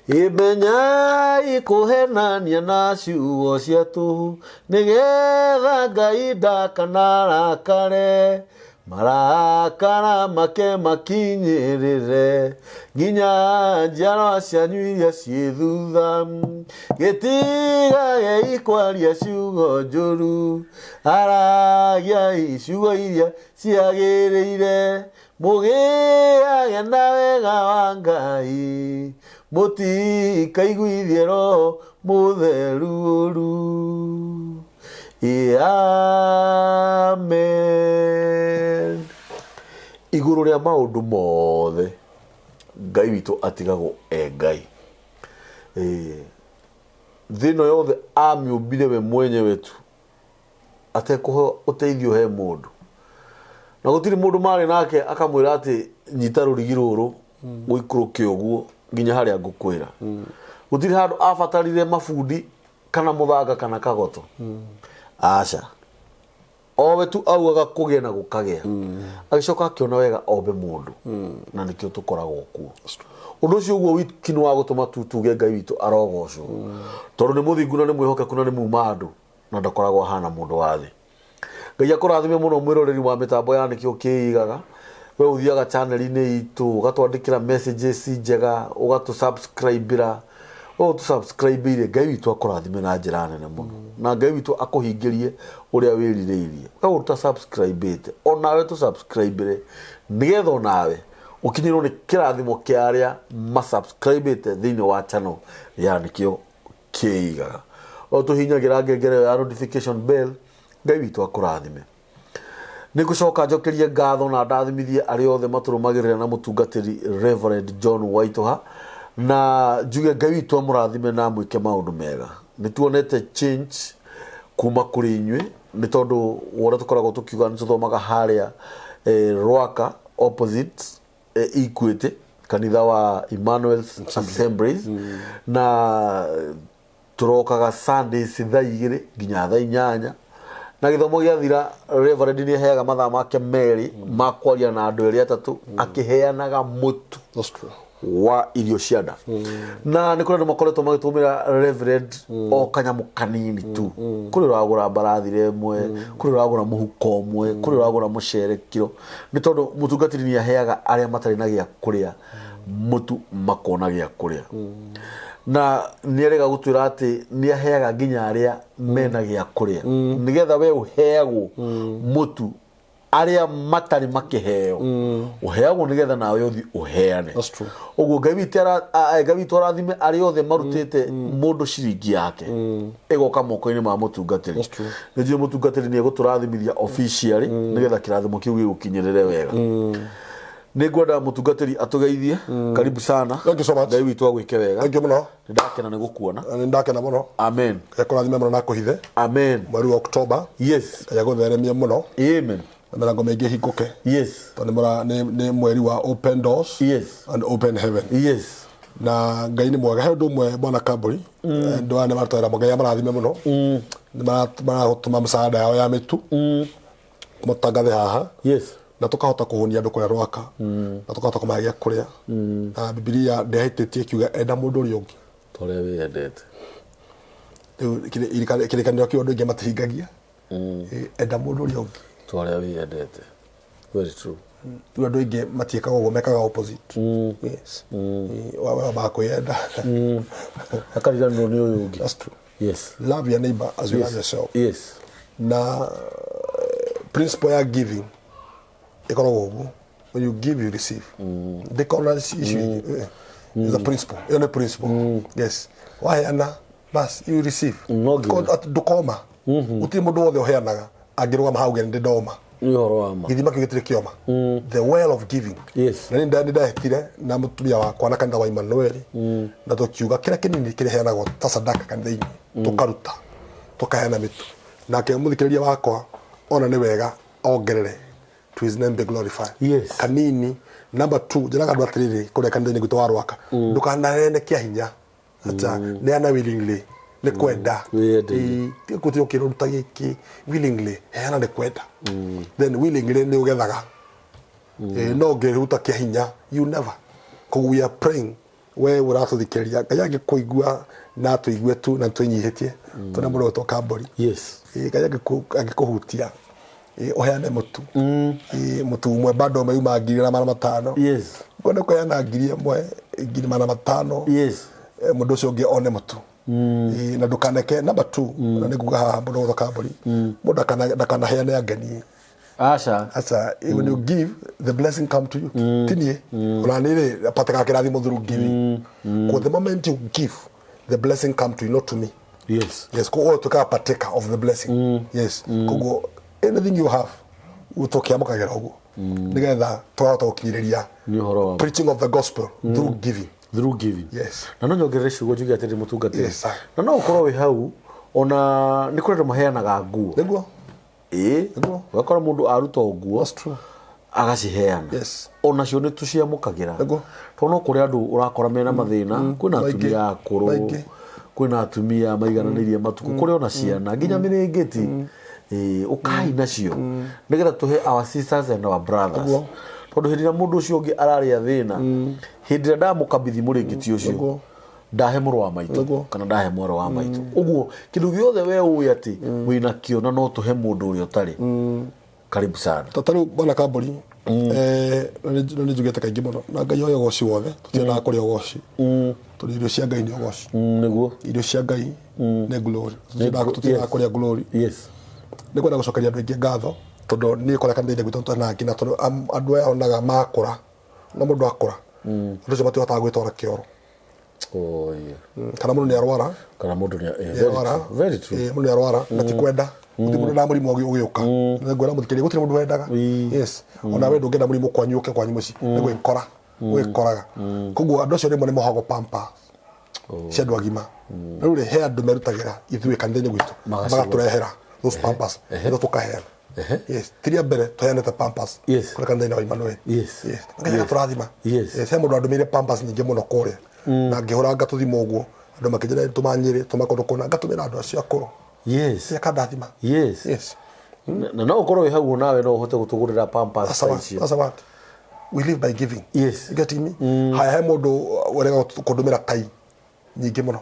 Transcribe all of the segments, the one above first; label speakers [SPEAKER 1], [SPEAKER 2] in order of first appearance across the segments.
[SPEAKER 1] Imenyai kũhenania na ciugo cia tũhũ, nĩgetha Ngai ndakanarakare, marakara make makinyĩrĩre nginya njiarwa cianyu iria ciĩ thutha. Gĩtigagei kwaria ciugo njũru, aragiai ciugo iria ciagĩrĩire. Mũgĩage na wega wa Ngai, mũtikaiguithie Roho Mũtheru ũru. Ĩ amen. Igũrũ rĩa maũndũ mothe, Ngai witũ atigagwo e Ngai. Thĩ ĩno yothe amĩũmbire we mwenyewe tu. Atekũhe ũteithio he mũndũ. Na gũtirĩ mũndũ marĩ nake akamwĩra atĩ nyita rũrigi rũrũ ũikũrũke ũguo nginya harĩa ngũkwĩra. Gũtirĩ handũ abatarire mabundi kana mũthanga kana kagoto. Aca. Owe tu augaga kũgĩe na gũkagĩa. Agĩcoka akĩona wega ombe mũndũ. Na nĩkĩo tũkoragwo kuo. Ũndũ ũcio ũguo wiki nĩ wa gũtũma tu tuge Ngai witũ arogocwo. Tondũ nĩ mũthingu na nĩ mwĩhokeku na nĩ muma andũ. Na ndakoragwo ahana mũndũ wa thĩ. Ngai akũrathime mũno mwĩroreri wa mĩtambo ya Nĩkĩo Kĩigaga. We ũthiaga channel-inĩ itũ, ũgatwandĩkĩra messages njega, ũgatũ subscribe-ĩra. We ũtũ subscribe-ire, Ngai witũ akũrathime na njĩra nene mũno. Na Ngai witũ akũhingĩrie ũrĩa wĩrirĩirie. We ũta subscribe-ĩte, onawe tũ subscribe-ĩre, nĩgetha onawe ũkinyĩrwo nĩ kĩrathimo kĩa arĩa ma subscribe-ĩte thĩinĩ wa channel ya Nĩkĩo Kĩigaga. O tũhinyagĩra ngengere ĩyo ya notification bell, Ngai witũ akũrathime. Nĩ ngũcoka njokerie ngatho na ndathimithie arĩa othe matũrũmagĩrĩra na mũtungatĩri Reverend John Waitũha na njuge Ngai witũ amũrathime na amwĩke maũndũ mega. Nĩ tuonete change kuma kũrĩ inyuĩ nĩ tondũ wa ũrĩa tũkoragwo tũkiuga nĩ tũthomaga harĩa Rwaka opposite Equity kanitha wa Emmanuel's Assemblies na tũrokaga Sundays thaa 2 nginya thaa 8 na gĩthomo gĩathira Reverend nĩ aheaga mathaa make merĩ ma kwaria na andũ erĩ atatũ akĩheanaga mũtu
[SPEAKER 2] That's true.
[SPEAKER 1] Wa irio cia nda. Na nĩ kũrĩ andũ makoretwo magĩtũmĩra Reverend o kanyamũ kanini tu. Kũrĩ ũragũra mbarathire ĩmwe, kũrĩ ũragũra mũhuko ũmwe, kũrĩ ũragũra mũcere kiro, nĩ tondũ mũtungatĩri nĩ aheaga arĩa matarĩ na gĩa kũrĩa mũtu makona gĩa kũrĩa. Na nĩ erega gũtwĩra atĩ nĩ aheaga nginya arĩa mena gĩa kũrĩa, nĩgetha we ũheagwo mũtu arĩa matarĩ makĩheo ũheagwo, nĩgetha nawe ũthiĩ ũheane.
[SPEAKER 2] That's true.
[SPEAKER 1] Ũguo Ngai witũ arathime arĩa othe marutĩte mũndũ ciringi yake ĩgoka moko-inĩ ma mũtungatĩri.
[SPEAKER 2] That's true.
[SPEAKER 1] Nĩ njũĩ mũtungatĩri nĩ egũtũrathimithia officially nĩgetha kĩrathimo kĩu gĩgũkinyĩrĩre wega. Nĩ ngwenda mũtungatĩri atũgeithie. Karibu sana.
[SPEAKER 2] Thank you so much.
[SPEAKER 1] Ngai witũ agwĩke wega.
[SPEAKER 2] Thank you mũno.
[SPEAKER 1] Nĩ ndakena nĩ gũkuona.
[SPEAKER 2] Nĩ ndakena mũno.
[SPEAKER 1] Amen.
[SPEAKER 2] Ngai akũrathime mũno na akũhithe.
[SPEAKER 1] Amen.
[SPEAKER 2] Mweri wa October. Ngai agũtheremie mũno.
[SPEAKER 1] Amen.
[SPEAKER 2] Na mĩrango mĩingĩ ĩhingũke. Tondũ nĩ mweri wa open doors and open heaven. Na Ngai nĩ mwega. He ũndũ ũmwe bwana Kambũri, andũ aya nĩ maratwĩra Ngai amarathime mũno. Nĩ maratũma msaada yao ya mĩtu. Mũtangathe haha. Na tũkahota kũhũnia andũ kũrĩa Rwaka. Na tũkahota kũmahe gĩa kũrĩa. Na Bibilia ndĩhĩtĩtie ĩkiuga enda mũndũ ũrĩa ũngĩ
[SPEAKER 1] ta ũrĩa wĩyendete.
[SPEAKER 2] Rĩu kĩrĩkanĩro kĩu andũ aingĩ matihingagia. Enda mũndũ ũrĩa ũngĩ
[SPEAKER 1] ta ũrĩa wĩyendete. Very true.
[SPEAKER 2] Rĩu andũ aingĩ matiĩkaga ũguo, mekaga opposite. Yes. We wambaga kwĩyenda.
[SPEAKER 1] Akariganĩrwo nĩ ũyũ ũngĩ.
[SPEAKER 2] That's true. Love your neighbor as you love yourself. Na principle ya giving ĩkoragwo ũguo: when you give, you receive. Ndĩkorwo na issue ingĩ. It's a principle. Ĩyo nĩ principle. Yes, waheana bas you receive.
[SPEAKER 1] No nginya.
[SPEAKER 2] Atĩ ndũkoma. Gũtirĩ mũndũ wothe ũheanaga angĩrũgama hau uge ndĩ ndoma.
[SPEAKER 1] Nĩ ũhoro wa ma.
[SPEAKER 2] Gĩthima kĩu gĩtirĩ kĩoma, the well of giving. Na nĩ ndahĩtire na mũtumia wakwa na kanitha wa Emmanuel na tũkiuga kĩrĩa kĩnini kĩrĩheanagwo ta sadaka kanitha-inĩ, tũkaruta tũkaheana mĩtu. Nake mũthikĩrĩria wakwa ona nĩ wega ongerere, to his name be glorified. Kanini. Number two, njĩraga andũ atĩrĩrĩ kũrĩa kanitha-inĩ gwitũ wa Rwaka, ndũkanaheane kĩa hinya. Acha, neana willingly, nĩ kwenda.
[SPEAKER 1] Wĩyendeire.
[SPEAKER 2] Ĩĩ, tiga gũthiĩ ũkĩrwo ruta gĩkĩ. Willingly heana nĩ kwenda, then willingly nĩ ũgethaga. Ĩĩ, no ũngĩruta kĩa hinya, you never. Koguo we are praying. We ũratũthikĩrĩria, Ngai angĩkũigua na atũigue tu na twĩnyihĩtie, tondũ mũndũ gwĩtwo Kambũri.
[SPEAKER 1] Yes.
[SPEAKER 2] Ĩĩ, Ngai angĩkũhutia, ĩĩ, ũheane mũtu. Ĩĩ, mũtu ũmwe bado ũmwe yuma 1500.
[SPEAKER 1] Yes.
[SPEAKER 2] Kwenda kũheana 1000, 500,000.
[SPEAKER 1] Yes.
[SPEAKER 2] Mũndũ ũcio ũngĩ one mũtu. Ĩĩ, na ndũkaneke number two, na nĩ nguga haha mũndũ gwĩtwo Kambũri, mũndũ ndakanaheane angenie.
[SPEAKER 1] Aca.
[SPEAKER 2] Aca, when you give, the blessing come to you. Ti niĩ ona niĩ rĩ, patĩkaga kĩrathimo through giving. Kwa the moment you give, the blessing come to you, not to me.
[SPEAKER 1] Yes.
[SPEAKER 2] Yes, koguo ũtuĩkaga partaker of the blessing. Yes, koguo anything you have, tũkĩamũkagĩra ũguo nĩgetha tũkahota gũkinyĩrĩria
[SPEAKER 1] Nĩ ũhoro wa
[SPEAKER 2] preaching of the gospel through giving.
[SPEAKER 1] Through giving.
[SPEAKER 2] Yes.
[SPEAKER 1] Na no nyongerere ciugo njuge atĩrĩ, mũtungatĩri.
[SPEAKER 2] Yes, sir.
[SPEAKER 1] Na no ũkorwo wĩ hau, ona nĩ kũrĩ andũ maheanaga nguo.
[SPEAKER 2] Nĩguo.
[SPEAKER 1] Ĩĩ.
[SPEAKER 2] Nĩguo.
[SPEAKER 1] Ũgakora mũndũ aruta o nguo
[SPEAKER 2] That's true.
[SPEAKER 1] agaciheana.
[SPEAKER 2] Yes.
[SPEAKER 1] Onacio nĩ tũciamũkagĩra.
[SPEAKER 2] Nĩguo.
[SPEAKER 1] Tondũ no kũrĩ andũ ũrakora mena mathĩna, kwĩna
[SPEAKER 2] Maingĩ.
[SPEAKER 1] atumia akũrũ,
[SPEAKER 2] Maingĩ.
[SPEAKER 1] Kwĩna atumia maigananĩirie matukũ, kũrĩ ona ciana nginya mĩrĩngĩti. Ĩĩ, ũkai nacio nĩgetha tũhe our sisters and our brothers.
[SPEAKER 2] Nĩguo.
[SPEAKER 1] Tondũ hĩndĩ ĩrĩa mũndũ ũcio ũngĩ ararĩa thĩna, hĩndĩ ĩrĩa ndamũkabithi mũrĩngĩti ũcio,
[SPEAKER 2] Nĩguo.
[SPEAKER 1] Ndahe mũrũ wa maitũ
[SPEAKER 2] Nĩguo.
[SPEAKER 1] kana ndahe mwarĩ wa maitũ. Ũguo kĩndũ gĩothe we ũĩ atĩ wĩna kĩo na no tũhe mũndũ ũrĩa ũtarĩ, karibu sana.
[SPEAKER 2] Ta rĩu bwana Kambũri, na nĩ njugĩte kaingĩ mũno, na Ngai oe ũgoci wothe, tũtiendaga kũrĩa ũgoci tondũ irio cia Ngai nĩ ũgoci.
[SPEAKER 1] Nĩguo.
[SPEAKER 2] Irio cia Ngai nĩ glory. Tũtiendaga kũrĩa glory.
[SPEAKER 1] Yes.
[SPEAKER 2] Nĩ kwenda gũcokeria andũ aingĩ ngatho, tondũ niĩ kũrĩa kanitha-inĩ gwitũ nĩtwena nginya tondũ andũ aya onaga makũra, na mũndũ akũra, andũ acio matihotaga gwĩtwara kĩoro.
[SPEAKER 1] Oh, yeah.
[SPEAKER 2] Kana mũndũ nĩ arwara.
[SPEAKER 1] Kana mũndũ nĩ
[SPEAKER 2] Nĩ
[SPEAKER 1] very
[SPEAKER 2] arwara.
[SPEAKER 1] true. Very true.
[SPEAKER 2] Mũndũ nĩ arwara na ti kwenda, gũtirĩ mũndũ na mũrimũ ũgĩũka. Ngwĩra mũthikĩrĩria, gũtirĩ mũndũ wendaga. Yes, ona we ndũngĩenda mũrimũ kwanyu ũke kwanyu mũciĩ, nĩ gwĩkora gwĩkoraga. Koguo andũ acio rĩmwe nĩ mohagwo pamper cia andũ agima. Rĩu rĩ, he andũ merutagĩra ithuĩ kanitha-inĩ gwitũ,
[SPEAKER 1] Magacigũra.
[SPEAKER 2] Magatũrehera those pampers nĩguo tũkaheana. Yes, ti rĩa mbere tũheanĩte pampers kũrĩa kanitha-inĩ wa Emmanuel. Yes, Ngai agatũrathima. Yes, he mũndũ andũmĩire pampers nyingĩ mũno kũrĩa, na ngĩhũra ngatũthima ũguo, andũ makĩnjĩra tũma Nyĩrĩ, tũma kũndũ kũna, ngatũmĩra andũ acio akũrũ. Akandathima. Yes.
[SPEAKER 1] Na no ũkorwo wĩ hau nawe no ũhote gũtũgũrĩra pampers
[SPEAKER 2] That's
[SPEAKER 1] ta
[SPEAKER 2] what,
[SPEAKER 1] icio.
[SPEAKER 2] that's what. We live by giving.
[SPEAKER 1] Yes.
[SPEAKER 2] You getting me? Haya, he mũndũ ũrega kũndũmĩra tai nyingĩ mũno.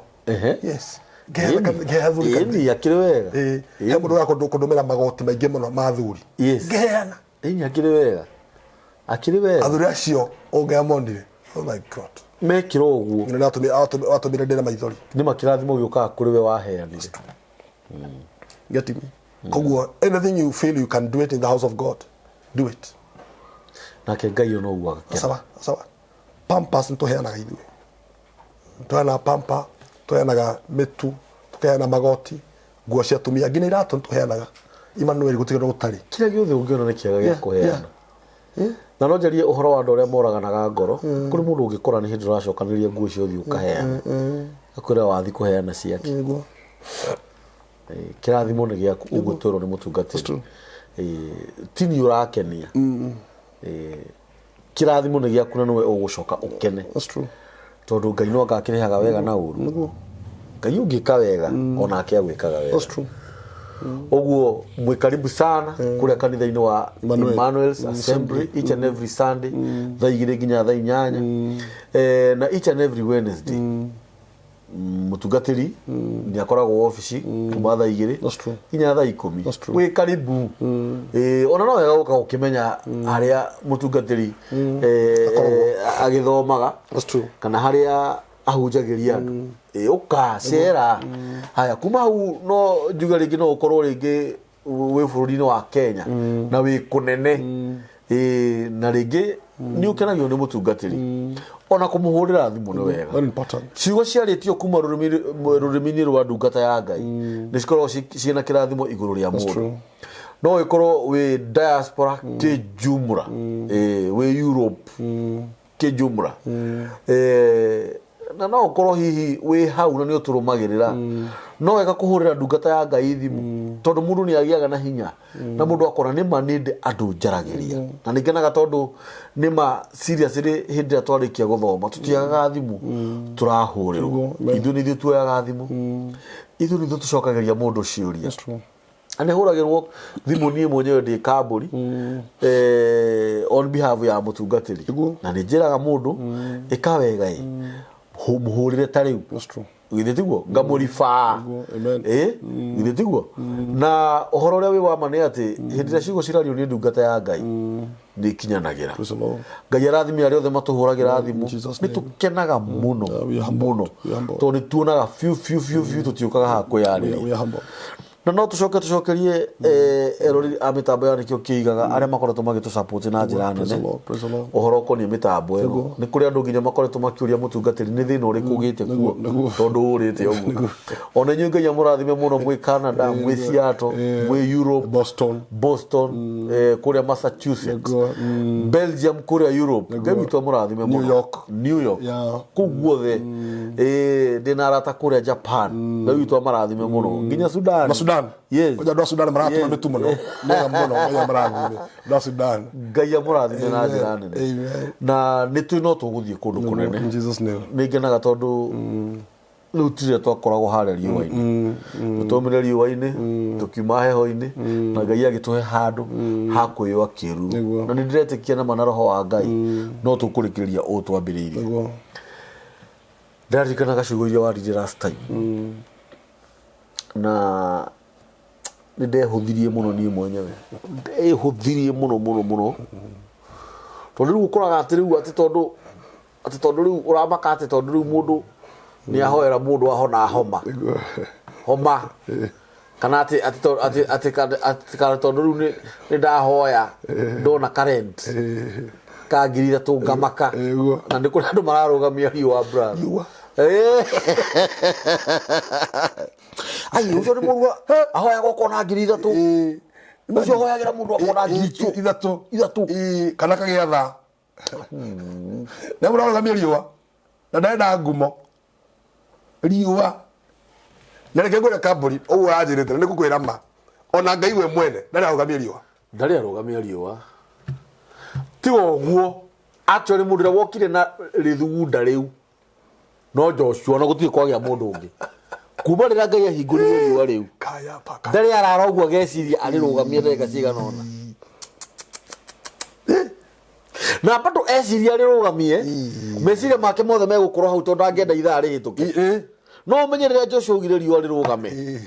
[SPEAKER 2] Yes. Ngehe athuri kanitha.
[SPEAKER 1] Ĩni, akĩrĩ wega.
[SPEAKER 2] Ĩĩ. He mũndũ ũrega kũndũmĩra magoti maingĩ mũno ma athuri. Ngeheana.
[SPEAKER 1] Ĩni, akĩrĩ wega, akĩrĩ wega.
[SPEAKER 2] Athuri acio ũngĩamonire. Oh my God.
[SPEAKER 1] Mekĩra ũguo.
[SPEAKER 2] Nĩ watũmire ndĩre maithori.
[SPEAKER 1] Nĩ makĩrathimo gĩũkaga kũrĩ we waheanire.
[SPEAKER 2] Getting me? Koguo anything you feel you can do it in the house of God, do it.
[SPEAKER 1] Nake Ngai ona ũguo agakena.
[SPEAKER 2] Sawa, sawa. Pampers nĩ tũheanaga ithuĩ. Tũheanaga pamper, tũheanaga mĩtu, tũkaheana magoti, nguo cia atumia, nginya iratũ nĩ tũheanaga. Emmanuel gũtirĩ ũndũ gũtarĩ.
[SPEAKER 1] Kĩrĩa gĩothe ũngĩona nĩ kĩega gĩa kũheana. Na no njarie ũhoro wa andũ arĩa moraganaga ngoro. Kũrĩ mũndũ ũngĩkora nĩ hĩndĩ ũracokanĩrĩria nguo icio ũthiĩ ũkaheana, akwĩra wathi kũheana ciake.
[SPEAKER 2] Nĩguo.
[SPEAKER 1] Kĩrathimo nĩ gĩaku, ũguo twĩrwo nĩ mũtungatĩri. Ti niĩ ũrakenia. Kĩrathimo nĩ gĩaku na nĩwe ũgũcoka ũkene.
[SPEAKER 2] That's true.
[SPEAKER 1] Tondũ Ngai no agakĩrĩhaga wega na ũru. Ngai ũngĩka wega, onake agwĩkaga wega.
[SPEAKER 2] That's true.
[SPEAKER 1] Ũguo mwĩ karibu sana kũrĩa kanitha-inĩ wa
[SPEAKER 2] Emmanuel.
[SPEAKER 1] Emmanuel's Assembly each and every Sunday thaa 2 nginya thaa 8, na each and every Wednesday mũtungatĩri nĩ akoragwo obici kuma thaa 2
[SPEAKER 2] That's true.
[SPEAKER 1] nginya thaa 10.
[SPEAKER 2] That's true.
[SPEAKER 1] Wĩ karibu. Ona no wega gũka ũkĩmenya harĩa mũtungatĩri agĩthomaga
[SPEAKER 2] That's true.
[SPEAKER 1] kana harĩa ahunjagĩria andũ. Ũka cera haya kuma hau, no njuge rĩngĩ no ũkorwo rĩngĩ wĩ bũrũri-inĩ wa Kenya na wĩ kũnene. Na rĩngĩ nĩ ũkenagio nĩ mũtungatĩri, ona kũmũhũrĩra thimũ nĩ wega.
[SPEAKER 2] Very important.
[SPEAKER 1] Ciugo ciarĩtio kuma rũrĩmĩ-inĩ rwa ndungata ya Ngai nĩ cikoragwo ciĩna kĩrathimo igũrũ rĩa mũndũ.
[SPEAKER 2] True.
[SPEAKER 1] No ĩkorwo wĩ diaspora kĩjumra, wĩ Europe kĩjumra, na no ũkorwo hihi wĩ hau na nĩ ũtũrũmagĩrĩra, no wega kũhũrĩra ndungata ya Ngai thimũ, tondũ mũndũ nĩ agĩaga na hinya na mũndũ akona nĩ ma nĩ ndĩ andũ njaragĩria, na nĩ ngenaga tondũ nĩ ma seriously hĩndĩ ĩrĩa twarĩkia gũthoma tũtiagaga thimũ tũrahũrĩrwo.
[SPEAKER 2] Nĩguo,
[SPEAKER 1] Ithuĩ nĩ ithuĩ tuoyaga thimũ, ithuĩ nĩ ithuĩ tũcokagĩria mũndũ ciũria.
[SPEAKER 2] That's true.
[SPEAKER 1] Na nĩ hũragĩrwo thimũ niĩ mwenyewe ndĩ Kambũri, on behalf ya mũtungatĩri.
[SPEAKER 2] Nĩguo.
[SPEAKER 1] Na nĩ njĩraga mũndũ, ĩka wega ĩ. Mũhũrĩre ta rĩu.
[SPEAKER 2] That's true.
[SPEAKER 1] Githĩ tiguo ngamũribaa?
[SPEAKER 2] Nĩguo, amen.
[SPEAKER 1] Ĩ githĩ tiguo? Na ũhoro ũrĩa wĩ wa ma nĩ atĩ hĩndĩ ĩrĩa ciugo cirario nĩ ndungata ya Ngai nĩ ikinyanagĩra.
[SPEAKER 2] Praise the Lord.
[SPEAKER 1] Ngai arathime arĩa othe matũhũragĩra thimũ.
[SPEAKER 2] Jesus
[SPEAKER 1] Nĩ
[SPEAKER 2] name.
[SPEAKER 1] tũkenaga mũno
[SPEAKER 2] Yeah, we are humbled.
[SPEAKER 1] mũno
[SPEAKER 2] We are humbled.
[SPEAKER 1] tondũ nĩ tuonaga biũ biũ biũ biũ tũtiũkaga haha kwĩyarĩria.
[SPEAKER 2] We are humble.
[SPEAKER 1] Na no tũcoke tũcokerie eroreri a mĩtambo ya nĩkĩo kĩigaga arĩa makoretwo magĩtũ na njĩra
[SPEAKER 2] Praise the
[SPEAKER 1] nene
[SPEAKER 2] Lord. Praise the Lord.
[SPEAKER 1] Ũhoro ũkoniĩ mĩtambo ĩno. Nĩ kũrĩ andũ nginya makoretwo makĩũria mũtungatĩri nĩ thĩna ũrĩkũ ũgĩte kuo
[SPEAKER 2] Nĩguo.
[SPEAKER 1] tondũ ũrĩte ũguo. Ona inyuĩ Ngai amũrathime mũno mwĩ Canada, mwĩ Seattle, mwĩ Europe,
[SPEAKER 2] Boston.
[SPEAKER 1] Boston, kũrĩa Massachusetts, Belgium, kũrĩa Europe. Ngai witũ amũrathime
[SPEAKER 2] New
[SPEAKER 1] mũno.
[SPEAKER 2] York.
[SPEAKER 1] New York. Kũu guothe. Ndĩna arata kũrĩa Japan. Ngai witũ amarathime mũno, nginya Sudan.
[SPEAKER 2] Na Sudan.
[SPEAKER 1] Yes.
[SPEAKER 2] Koja andũ a Sudan maratũma mĩtu mũno. Mega mũno, Ngai amarathime. Andũ a Sudan.
[SPEAKER 1] Ngai amũrathime na njĩra nene.
[SPEAKER 2] Amen.
[SPEAKER 1] Na nĩ twĩ no tũgũthiĩ kũndũ kũnene.
[SPEAKER 2] In Jesus' name.
[SPEAKER 1] Nĩ ngenaga tondũ rĩu tirĩa twakoragwo harĩa riũa-inĩ, tũtwaumire riũa-inĩ, tũkiuma heho-inĩ, na Ngai agĩtũhe handũ ha kwĩyũa kĩruru.
[SPEAKER 2] Nĩguo.
[SPEAKER 1] Na nĩ ndĩretĩkia nama na roho wa Ngai no tũkũrĩkĩrĩria ũũ twambĩrĩirie.
[SPEAKER 2] Nĩguo.
[SPEAKER 1] Ndĩraririkanaga ciugo iria waririe last time, na nĩ ndehũthirie mũno niĩ mwenyewe, ndehũthirie mũno mũno mũno, tondũ rĩu ũkoraga atĩ rĩu atĩ tondũ rĩu ũramaka atĩ tondũ rĩu mũndũ nĩ ahoera mũndũ ahona homa
[SPEAKER 2] Nĩguo.
[SPEAKER 1] Homa kana atĩ atĩ to- atĩ atĩ kana- atĩ kana tondũ rĩu nĩ ndahoya ndona current ka 3000 ngamaka.
[SPEAKER 2] Nĩguo.
[SPEAKER 1] Na nĩ kũrĩ andũ mararũgamia riũa, brother.
[SPEAKER 2] Riũa.
[SPEAKER 1] Ai, ũcio nĩ mũrua ahoyaga ũkona 3000. Ũcio ahoyagĩra mũndũ akona ngiri
[SPEAKER 2] 3.
[SPEAKER 1] 3.
[SPEAKER 2] Ĩĩ, kana kagĩa tha na mũrarũgamia riũa na ndarenda ngumo riũa. Na reke ngwĩre kambũri ũguo ũranjĩrĩte na nĩngũkwĩra ma, ona Ngai we mwene ndarĩ arũgamia riũa.
[SPEAKER 1] Ndarĩ arũgamia riũa, tiga ũguo actually mũndũ ũrĩa wokire na rĩthugunda rĩu no Joshua, na gũtirĩ kwagĩa mũndũ ũngĩ kuma rĩrĩa Ngai ahingũrire riũa rĩu.
[SPEAKER 2] Kaya paka.
[SPEAKER 1] Ndarĩ arara ũguo ageciria arĩrũgamie ndagĩka cigana ũna, na bado eciria arĩrũgamie, meciria make mothe megũkorwo hau tondũ angĩenda ithaa rĩhĩtũke. No ũmenye rĩrĩa Joshua augire riũa rĩrũgame,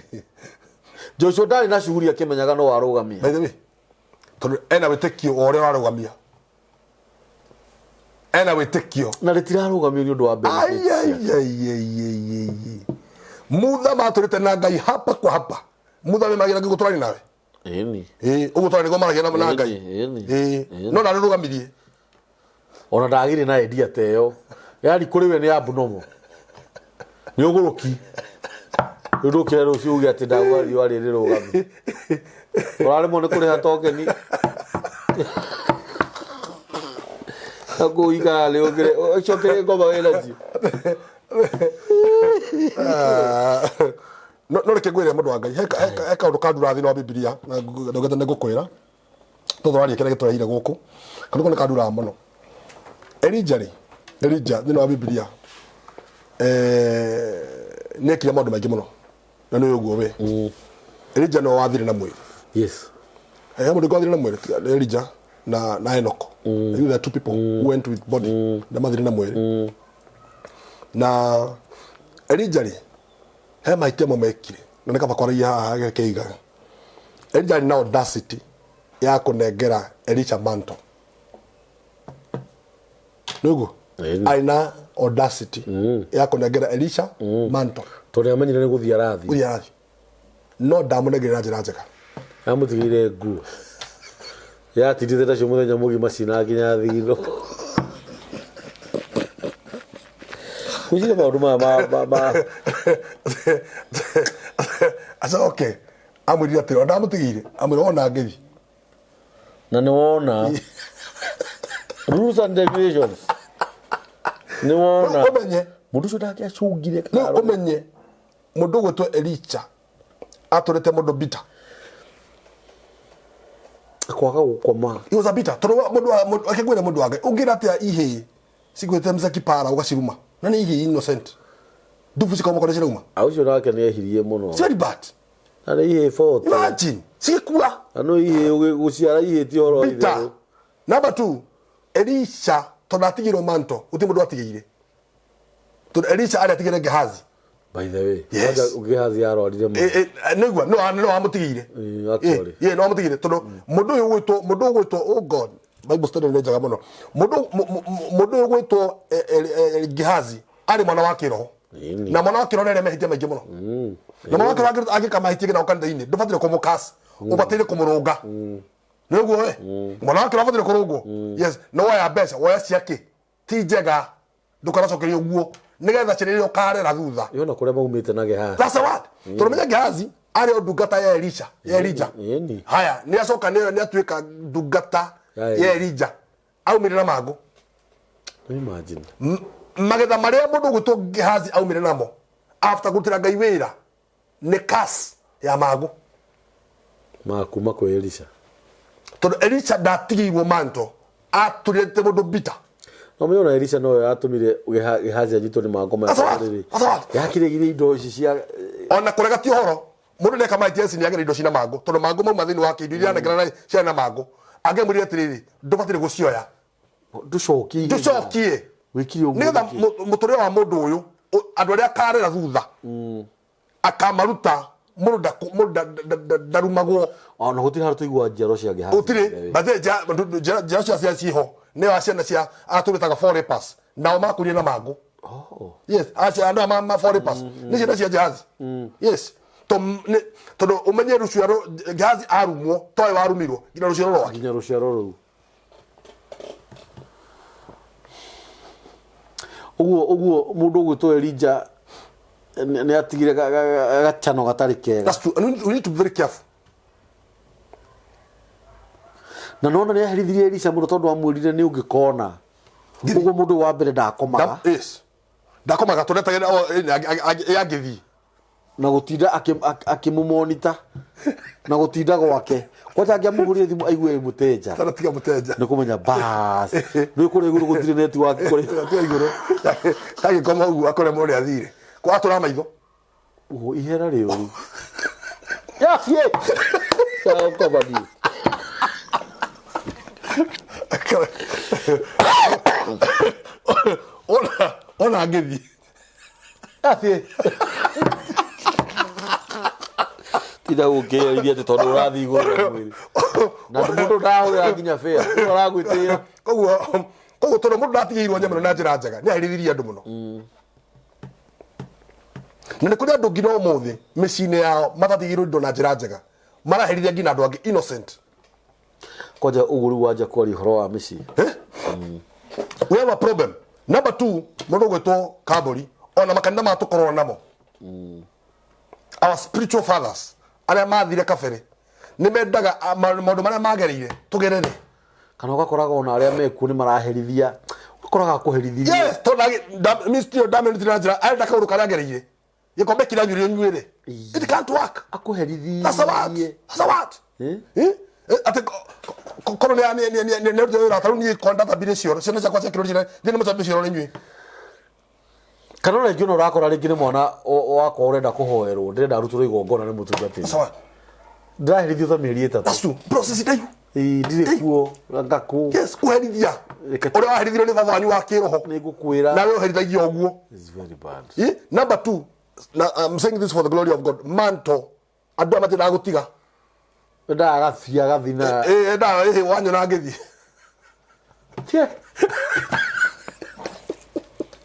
[SPEAKER 1] Joshua ndarĩ na shughuli akĩmenyaga no arũgamie.
[SPEAKER 2] By the way, tondũ ena wĩtĩkio wa ũrĩa ũrarũgamia, ena wĩtĩkio.
[SPEAKER 1] Na rĩtirarũgamio nĩ ũndũ wa benefits ciake.
[SPEAKER 2] Ai, ai, ai, ai, ai. Mutha matũrĩte na Ngai hapa kwa hapa. Mutha nĩ magĩra gũtũrani nawe.
[SPEAKER 1] Ĩni.
[SPEAKER 2] Ĩĩ, ũguo tũrani nĩguo maragia na Ngai.
[SPEAKER 1] Ĩni, ĩni.
[SPEAKER 2] Ĩĩ,
[SPEAKER 1] Ĩni.
[SPEAKER 2] no ndarũgamirie.
[SPEAKER 1] Ona ndagire na idea ta ĩyo, yani kũrĩ we nĩ abnormal, nĩ ũgũrũki. Rĩu ndũkĩre rũciũ uge atĩ ndagwa riũa rĩrĩ rũgame, ũraremwo nĩ kũrĩha tokeni na kũu ikara nĩ ũkĩre ũcokerie ngoma wĩ nacio.
[SPEAKER 2] Ah, no reke ngwĩre, mũndũ wa Ngai, he kaũndũ kandura thĩinĩ wa Bibilia na ndaugĩte nĩ ngũkwĩra tondũ waria kĩrĩa gĩtũreheire gũkũ. Kaũndũ kau nĩ kanduraga mũno. Elija rĩ, Elija thĩinĩ wa Bibilia nĩ ekire maũndũ maingĩ mũno na nĩ ũguo we Elija no wathire na mwĩrĩ. He mũndũ ũngĩ wathire na mwĩrĩ tiga Elija na Enoch. I think there are two people who went with body na mathire na mwĩrĩ. Na Elija rĩ, he mahĩtia amwe mekire na nĩ kaba kwaragia haha gekeigaga. Elija arĩ na audacity ya kũnengera Elisha mantle. Nĩguo?
[SPEAKER 1] Ĩni.
[SPEAKER 2] Arĩ na audacity ya kũnengera Elisha mantle.
[SPEAKER 1] Tondũ nĩamenyire nĩ gũthiĩ arathiĩ.
[SPEAKER 2] Gũthiĩ arathiĩ. No ndamũnengerera njĩra njega.
[SPEAKER 1] Amũtigĩire nguo yatindĩte nacio mũthenya mũgima cina nginya thigino. Gwĩciria maũndũ maya ma
[SPEAKER 2] Acoke amwĩrire atĩrĩ, ona ndamũtigĩire, amwĩra wona ngĩthiĩ.
[SPEAKER 1] Na nĩ wona rules and regulations, nĩ wona.
[SPEAKER 2] Rĩu ũmenye
[SPEAKER 1] Mũndũ ũcio ndangĩacungire.
[SPEAKER 2] Rĩu ũmenye mũndũ ũgwĩtwo Elisha atũrĩte mũndũ bitter.
[SPEAKER 1] Kwaga gũkoma.
[SPEAKER 2] He was a bitter tondũ akĩngwĩra, mũndũ wa Ngai, ũngĩra atĩa ihĩĩ cigwĩte mzee kipara ũgaciruma na nĩ ihĩĩ innocent ndubu cikauma kũrĩa cirauma?
[SPEAKER 1] A ũcio nake nĩ ehirie mũno.
[SPEAKER 2] It's very bad.
[SPEAKER 1] Na nĩ ihĩĩ 40.
[SPEAKER 2] Imagine cigĩkua.
[SPEAKER 1] Na no ihĩĩ gũciara ihĩĩ ti ũhoro wa
[SPEAKER 2] Bitter.
[SPEAKER 1] itherũ.
[SPEAKER 2] Number two, Elisha tondũ atigĩirwo mantle gũtirĩ mũndũ atigĩire. Tondũ Elisha arĩ atigĩre Gehazi.
[SPEAKER 1] By the way,
[SPEAKER 2] Yes.
[SPEAKER 1] kwanja Gehazi arwarire mũno.
[SPEAKER 2] Nĩgua no wamũtigĩire.
[SPEAKER 1] Actually.
[SPEAKER 2] Ĩ, no wamũtigĩire tondũ mũndũ ũyũ ũgwĩtwo, mũndũ ũyũ ũgwĩtwo, oh God, Bible study nĩ njega mũno. Mũndũ ũyũ ũgwĩtwo Gehazi arĩ mwana wa kĩroho.
[SPEAKER 1] Ĩni.
[SPEAKER 2] Na mwana wa kĩroho nĩ arĩa mehĩtia maingĩ mũno. Na mwana wa kĩroho angĩka mahĩtia nginya kanitha-inĩ, ndũbataire kũmũcurse, ũbataire kũmũrũnga. Nĩguo we mwana wa kĩroho abataire kũrũngwo. Yes, no woya mbeca, woya ciake ti njega, ndũkanacokerio ũguo nĩgetha ciana iria ũkarera thutha.
[SPEAKER 1] Yona kũrĩa maumĩte na Gehazi.
[SPEAKER 2] That's the word. Tondũ menya Gehazi arĩ o ndungata ya Elisha, ya Elijah.
[SPEAKER 1] Ĩni.
[SPEAKER 2] Haya, nĩ acoka nĩ atuĩka ndungata
[SPEAKER 1] Ya
[SPEAKER 2] ya Elijah. Aumire na mangũ.
[SPEAKER 1] Imagine.
[SPEAKER 2] Magetha marĩa mũndũ ũgwĩtwo Gehazi aumire namo after kũrutĩra Ngai wĩra nĩ curse ya mangũ.
[SPEAKER 1] Ma kuma kwĩ Elisha.
[SPEAKER 2] Tondũ Elisha ndatigĩirwo manto, atũrĩte mũndũ bita.
[SPEAKER 1] No menya ona Elisha nowe yatũmire Gehazi anyitwo nĩ mangũ maya.
[SPEAKER 2] That's what,
[SPEAKER 1] Rĩrĩ.
[SPEAKER 2] that's what.
[SPEAKER 1] Yakiregirie indo ici cia
[SPEAKER 2] Ona kũrega ti ũhoro, mũndũ nĩeka mahĩtia eci nĩagere indo cina mangũ, tondũ mangũ mauma thĩinĩ wake, indo iria anengerana ciarĩ na mangũ. Angĩamwĩrire atĩrĩrĩ, ndũbataire gũcioya.
[SPEAKER 1] Ndũcokie.
[SPEAKER 2] Ndũcokie.
[SPEAKER 1] Wĩkire ũguo
[SPEAKER 2] Nĩgetha
[SPEAKER 1] nĩkĩ?
[SPEAKER 2] Mũtũrĩre wa mũndũ ũyũ, andũ arĩa akarera thutha, akamaruta mũndũ ndarumagwo.
[SPEAKER 1] Ona gũtirĩ handũ tũiguaga njiaro cia Gehazi.
[SPEAKER 2] Gũtirĩ. But then njiaro cia cia ciho nĩo a ciana cia arĩa tũgĩtaga four lepers, nao makũrire na mangũ.
[SPEAKER 1] Oh.
[SPEAKER 2] Yes, acio andũ aya ma four lepers nĩ ciana cia Gehazi. Yes. Tondũ ũmenye rũciaro Gehazi arumwo towe warumirwo nginya rũciaro rwake.
[SPEAKER 1] Nginya rũciaro rũu. Ũguo ũguo mũndũ ũgwĩtwo Elijah nĩ atigire gacano gatarĩ kega.
[SPEAKER 2] That's true. And we need to be very careful.
[SPEAKER 1] Na nona nĩ aherithirie Elisha mũno tondũ amwĩrire nĩ ũngĩkona. Ũguo mũndũ wa mbere ndakomaga.
[SPEAKER 2] Yes. Ndakomaga tondũ etagĩrĩra o, angĩthiĩ.
[SPEAKER 1] Na gũtinda akĩmũmonita na gũtinda gwake. Kwanja angĩamũhũrire thimũ aigue mũteja.
[SPEAKER 2] Tana tiga mũteja.
[SPEAKER 1] Nĩ kũmenya bas. Nĩ kũrĩa igũrũ gũtirĩ network kũrĩ.
[SPEAKER 2] Tiga igũrũ. Agĩkoma ũguo akore mũndũ athire. Kwa atũra maitho.
[SPEAKER 1] Ũguo ihera rĩũru. Yakie. Gũkoma niĩ.
[SPEAKER 2] Ona angĩthiĩ.
[SPEAKER 1] Yakie. Tinda gũkĩyarithia atĩ tondũ ũrathiĩ igũrũ rĩa mwĩrĩ. Na mũndũ ndahũthĩra nginya fare. Mũndũ aragwĩtĩra.
[SPEAKER 2] Koguo tondũ mũndũ ndatigĩirwo nyamũ ĩno na njĩra njega, nĩ aherithirie andũ mũno. Na nĩ kũrĩ andũ nginya ũmũthĩ mĩciĩ-inĩ yao matatigĩirwo indo na njĩra njega, maraherithia nginya andũ angĩ innocent.
[SPEAKER 1] Kwanja ũguo rĩu wanja kwaria ũhoro wa mĩciĩ.
[SPEAKER 2] We have a problem. Number 2, mũndũ ũgwĩtwo Kambũri, ona makanitha maya tũkoragwo namo. Our spiritual fathers arĩa mathire kabere nĩ mendaga maũndũ marĩa magereire tũgerere.
[SPEAKER 1] Kana ũgakoraga ona arĩa mekuo nĩ maraherithia, ũgakoraga akũherithirie.
[SPEAKER 2] Yes, tondũ ministry ĩyo ndamĩrutire na njĩra, arenda kaũndũ karĩa agereire. Gĩkombe kĩrĩa anyuire ũnyuĩre. It can't work.
[SPEAKER 1] Akũherithirie.
[SPEAKER 2] That's a what? That's a what?
[SPEAKER 1] Eh?
[SPEAKER 2] Atĩ korwo nĩ arutire wĩra, ta rĩu niĩ korwo ndathambirie cioro, ciana ciakwa ciakĩrwo ciana, thiĩ nĩ mũcambie cioro inyuĩ.
[SPEAKER 1] Kana ona rĩngĩ ona ũrakora rĩngĩ nĩ mwana wakwa ũrenda kũhoerwo, ndĩrenda arutĩrwo igongona nĩ mũtungatĩri.
[SPEAKER 2] That's a what?
[SPEAKER 1] Ndĩraherithio ta mĩeri ĩtatũ.
[SPEAKER 2] That's true. Process ndaihu.
[SPEAKER 1] Ĩĩ, ndirĩ kuo, ngakũ.
[SPEAKER 2] Yes, kũherithia.
[SPEAKER 1] Reke
[SPEAKER 2] Ũrĩa waherithirio nĩ baba wanyu wa kĩroho.
[SPEAKER 1] Nĩ ngũkwĩra.
[SPEAKER 2] Nawe ũherithagia ũguo.
[SPEAKER 1] It's very bad.
[SPEAKER 2] Number 2, na, I'm saying this for the glory of God. Manto, andũ aya matindaga gũtiga.
[SPEAKER 1] Endaga agathiĩ agathiĩ na
[SPEAKER 2] Endaga, wanyona ngĩthiĩ.
[SPEAKER 1] Tie.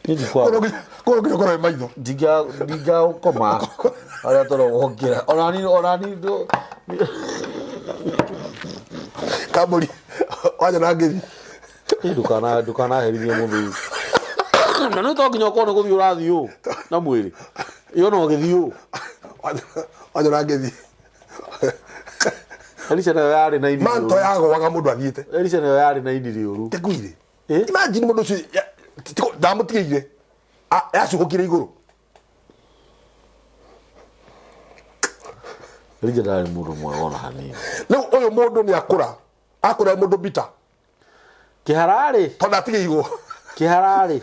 [SPEAKER 1] Niĩ ndikwamba.
[SPEAKER 2] Kũrũ nginya ũkorwo wĩ maitho.
[SPEAKER 1] Ndingĩgũkoma harĩa tũrogokĩra. Onani
[SPEAKER 2] Kambũri, wanyona ngĩthiĩ.
[SPEAKER 1] Ĩ, ndũkanaherithie mũthuri. Na nĩ to nginya ũkorwo nĩ gũthiĩ ũrathiĩ ũũ na mwĩrĩ. Ĩ ona ũgĩthiĩ ũũ.
[SPEAKER 2] Wanyona ngĩthiĩ.
[SPEAKER 1] Elisha nayo yarĩ na ini
[SPEAKER 2] Manto
[SPEAKER 1] rĩũru.
[SPEAKER 2] yagũaga mũndũ athiĩte.
[SPEAKER 1] Elisha nayo yarĩ na ini rĩũru.
[SPEAKER 2] Tekuire.
[SPEAKER 1] Ĩ?
[SPEAKER 2] Imagine mũndũ ũcio, ndamũtigĩire. Yacũhũkire igũrũ.
[SPEAKER 1] Elija ndarĩ mũndũ mwega ona hanini.
[SPEAKER 2] Rĩu ũyũ mũndũ nĩ akũra. Akũra mũndũ bita.
[SPEAKER 1] Kĩhararĩ.
[SPEAKER 2] Tondũ atigĩirwo.
[SPEAKER 1] Kĩhararĩ.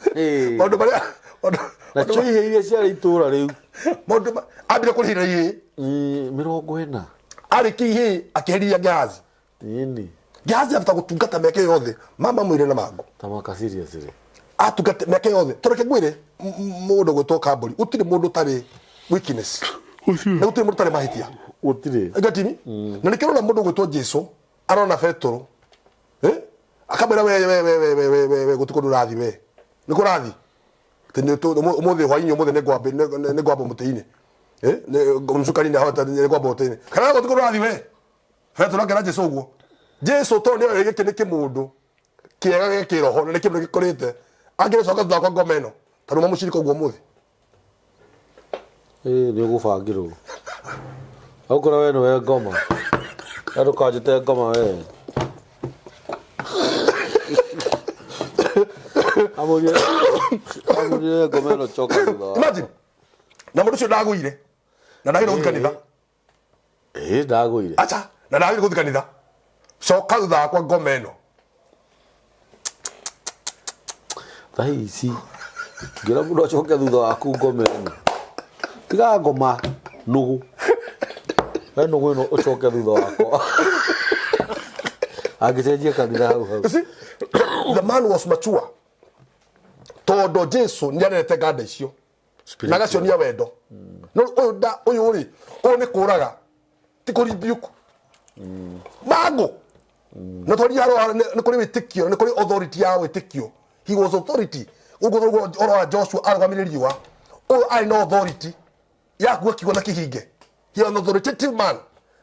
[SPEAKER 1] Ĩ.
[SPEAKER 2] Maũndũ marĩa, maũndũ,
[SPEAKER 1] Na
[SPEAKER 2] maũndũ ma-
[SPEAKER 1] cũihĩ iria ciarĩ itũũra rĩu.
[SPEAKER 2] Maũndũ ma-, ambire kũrĩhĩra ihĩĩ.
[SPEAKER 1] Ĩ, 40.
[SPEAKER 2] Arĩkia ihĩĩ, akĩherithia Gehazi.
[SPEAKER 1] Ĩni.
[SPEAKER 2] Gehazi ahota gũtungata mĩaka ĩyo yothe. Mama mwĩre na mangũ.
[SPEAKER 1] Ta maka seriously.
[SPEAKER 2] Atungate mĩaka yothe. Tondũ reke ngwĩre mũndũ ũgwĩtwo Kambũri, gũtirĩ mũndũ ũtarĩ weakness. Na gũtirĩ mũndũ ũtarĩ mahĩtia.
[SPEAKER 1] Gũtirĩ.
[SPEAKER 2] Ngatini? Na nĩkĩo ũrona mũndũ ũgwĩtwo Jesu arona Petero. Eh? Akamwĩra we we we we we we we we gũtirĩ kũndũ ũrathiĩ we. Nĩ kũ ũrathiĩ? Atĩ nĩ tũ- ũmũthĩ hwainĩ ũmũthĩ nĩ ngwambwo mũtĩ-inĩ. Eh? Mũcukani nĩ ahota nĩ ngwambwo mũtĩ-inĩ. Kana gũtirĩ kũndũ ũrathiĩ we. Petero akĩra Jesu ũguo. Jesu tondũ nĩoĩ gĩkĩ nĩ kĩmũndũ kĩega gĩa kĩroho na nĩ kĩndũ gĩkũrĩte. Angĩcoka thutha wakwa ngoma ĩno. Taruma mũcirika ũguo ũmũthĩ.
[SPEAKER 1] Ĩĩ nĩ ũgũbangĩrwo. Okorwo we nĩwe ngoma. We ndũkanjĩte ngoma we. Amũrie amũrie ngoma ĩno coka thutha wakwa.
[SPEAKER 2] Imagine. Na mũndũ ũcio ndagũire. Na ndagĩrĩirwo gũthiĩ kanitha.
[SPEAKER 1] Ĩĩ ndagũire.
[SPEAKER 2] Acha, na ndagĩrĩirwo gũthiĩ kanitha. Coka thutha wakwa ngoma ĩno.
[SPEAKER 1] Thaa ici ngĩra mũndũ acoke thutha waku ngoma ĩno. Tiga ngoma nũgũ. We nũgũ ĩno ũcoke thutha wakwa. Angĩcenjia kanitha hau hau.
[SPEAKER 2] You see, the man was mature. Tondũ Jesu nĩ arerete nganda icio. Na agacionia wendo. No ũyũ nda ũyũ rĩ, ũyũ nĩ kũraga. Ti kũ rebuke. Mangũ. Na tondũ arora nĩ kũrĩ wĩtĩkio, nĩ kũrĩ authority ya wĩtĩkio. He was authority. Ũguo ũguo ũhoro wa Joshua arũgamire riũa. Ũyũ arĩ na authority ya kuga kiugo na kĩhinge. He was an authoritative man.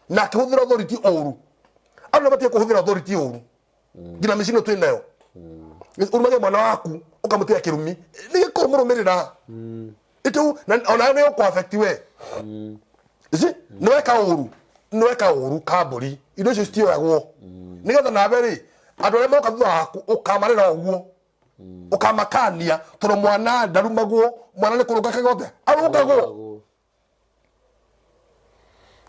[SPEAKER 2] Na akĩhũthĩra authority ũru. Andũ nĩ matige kũhũthĩra authority ũru. Nginya mĩciĩ ĩno twĩ nayo. Ũrumage mwana waku ũkamũtiga kĩrumi. Nĩ gĩkũmũrũmĩrĩra. Itu na onawe nĩ ũkũ affect we. You see? Nĩ weka ũru. Nĩ weka ũru kambũri. Indo icio citioyagwo. Nĩgetha nawe rĩ, andũ arĩa moka thutha waku ũkamarera ũguo. Ũkamakania tondũ mwana ndarumagwo, mwana nĩ kũrũnga kagote. Arũngagwo.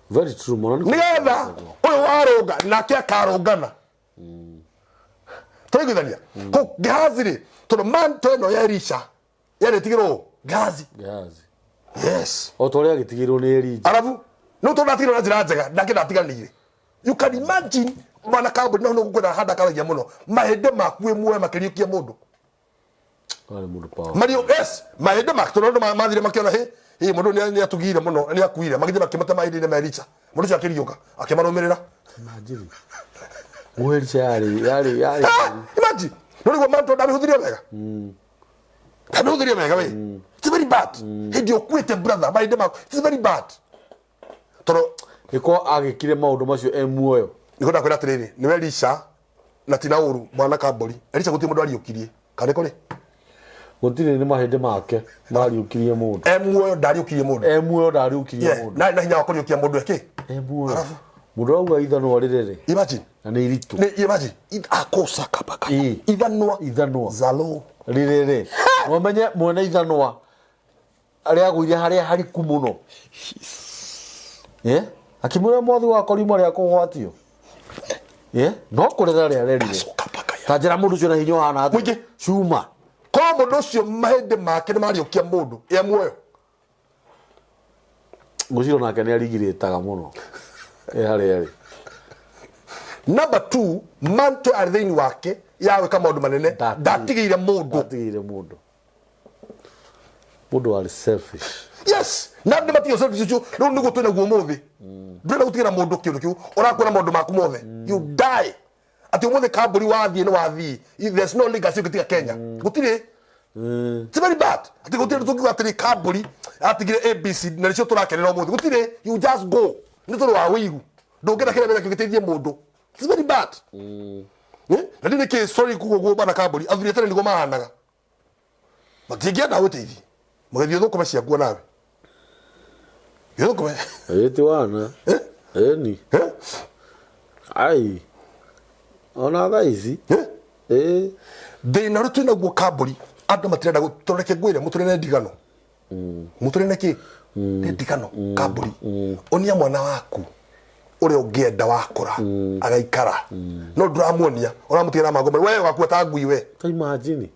[SPEAKER 1] Very true mwana nĩ
[SPEAKER 2] Nĩgetha ũyũ warũnga nake akarũngana. Tũraiguithania? Kũ Gehazi rĩ, tondũ manto ĩno ya Elisha yarĩtigĩrwo Gehazi.
[SPEAKER 1] Gehazi.
[SPEAKER 2] Yes.
[SPEAKER 1] O ta ũrĩa agĩtigĩrwo nĩ Elija.
[SPEAKER 2] Arabu no tondũ ndatigirwo na njĩra njega nake ndatiganĩire. You can imagine mwana kambuni no nĩgũkwenda handa karagia mũno mahĩndĩ maku wĩ muoyo makĩriũkia mũndũ.
[SPEAKER 1] Arĩ mũndũ power.
[SPEAKER 2] Mario yes mahĩndĩ make tondũ andũ mathire makĩona hĩ hĩ mũndũ nĩ atugire mũno nĩ akuire magĩthiĩ makĩmũte mahĩndĩ-inĩ ma Elisha. Mũndũ ũcio akĩriũka akĩmarũmĩrĩra.
[SPEAKER 1] Imagine. Nguo Elisha yarĩ yarĩ yarĩ.
[SPEAKER 2] Ah, imagine no nĩguo manto ndamĩhũthĩrie wega. Ndamĩhũthĩrie wega we. It's very bad. Hĩndĩ ũkuĩte brother mahĩndĩ maku it's very bad. Tondũ
[SPEAKER 1] Nĩko agĩkire maũndũ macio e muoyo.
[SPEAKER 2] Nĩguo ndakwĩra atĩrĩrĩ nĩwe Elisha na tina ũru mwana kambũri. Elisha gũtirĩ mũndũ ariũkirie. Kana nĩ kũrĩ?
[SPEAKER 1] Gũtirĩ nĩ mahĩndĩ make mariũkirie mũndũ.
[SPEAKER 2] E muoyo ndariũkirie mũndũ.
[SPEAKER 1] E muoyo ndariũkirie
[SPEAKER 2] Yeah,
[SPEAKER 1] mũndũ.
[SPEAKER 2] na hinya wa kũriũkia mũndũ eke.
[SPEAKER 1] E muoyo. Mũndũ arauga ithanwa rĩrĩ.
[SPEAKER 2] Imagine.
[SPEAKER 1] Na nĩ iritũ.
[SPEAKER 2] Nĩ imagine. Akosa kabaka.
[SPEAKER 1] Ĩĩ.
[SPEAKER 2] Ithanwa.
[SPEAKER 1] Ithanwa.
[SPEAKER 2] Zalo.
[SPEAKER 1] Rĩrĩ. Mũmenye mwene ithanwa rĩagũire harĩa hariku mũno. Eh? Akĩmwĩra mwathi wakwa riuma rĩa kũgwatio. Eh? No kũrera rĩarerire. Ta njĩra mũndũ ũcio na hinya ũhana atĩa?
[SPEAKER 2] Mũingĩ.
[SPEAKER 1] Cuma.
[SPEAKER 2] Korwo mũndũ ũcio mahĩndĩ make nĩ mariũkia mũndũ e muoyo.
[SPEAKER 1] Ngwĩciria nake nĩ arigirĩtaga mũno. E harĩa arĩ.
[SPEAKER 2] Number 2, manto arĩ thĩinĩ wake ya gwĩka maũndũ manene ndatigĩire mũndũ.
[SPEAKER 1] Ndatigĩire mũndũ. Mũndũ warĩ selfish.
[SPEAKER 2] Yes, na andũ matigire selfish ũcio rĩu nĩguo twĩ naguo ũmũthĩ. Ndũrenda gũtigĩra mũndũ kĩndũ kĩu, ũrakuona maũndũ maku mothe. You die. Atĩ ũmũthĩ kambũri wathiĩ nĩ wathiĩ. There's no legacy ũngĩtiga Kenya. Gũtirĩ. It's very bad. Atĩ gũtirĩ tũngiuga atĩrĩ kambũri atigire ABC na nĩcio tũrakenera ũmũthĩ. Gũtirĩ. You just go. Nĩ tondũ wa ũiru. Ndũngĩenda kĩrĩa wĩnakĩo gĩteithie mũndũ. It's very bad. Eh? Na ndĩ nĩkĩ sorry kuga ũguo bana kambũri athuri a tene nĩguo mahanaga. Matingĩenda gũteithia. Mũgĩthiĩ ũthũkũme ciakuo nawe. Thiĩ ũthũkũme.
[SPEAKER 1] Ĩĩ ti wana.
[SPEAKER 2] Eh?
[SPEAKER 1] Ĩni.
[SPEAKER 2] Eh?
[SPEAKER 1] Ai. Ona thaa ici.
[SPEAKER 2] Eh?
[SPEAKER 1] Ĩĩ.
[SPEAKER 2] Thĩna ũrĩa twĩ naguo kambũri andũ matirenda tondũ reke ngwĩre mũtũrĩre nĩ ndigano. Mũtũrĩre nĩ kĩ? Nĩ ndigano kambũri. Onia mwana waku ũrĩa ũngĩenda wakũra agaikara no ndũramuonia ũramũtigĩra mangũ we ũgakua ta ngui we.
[SPEAKER 1] Ta imagine.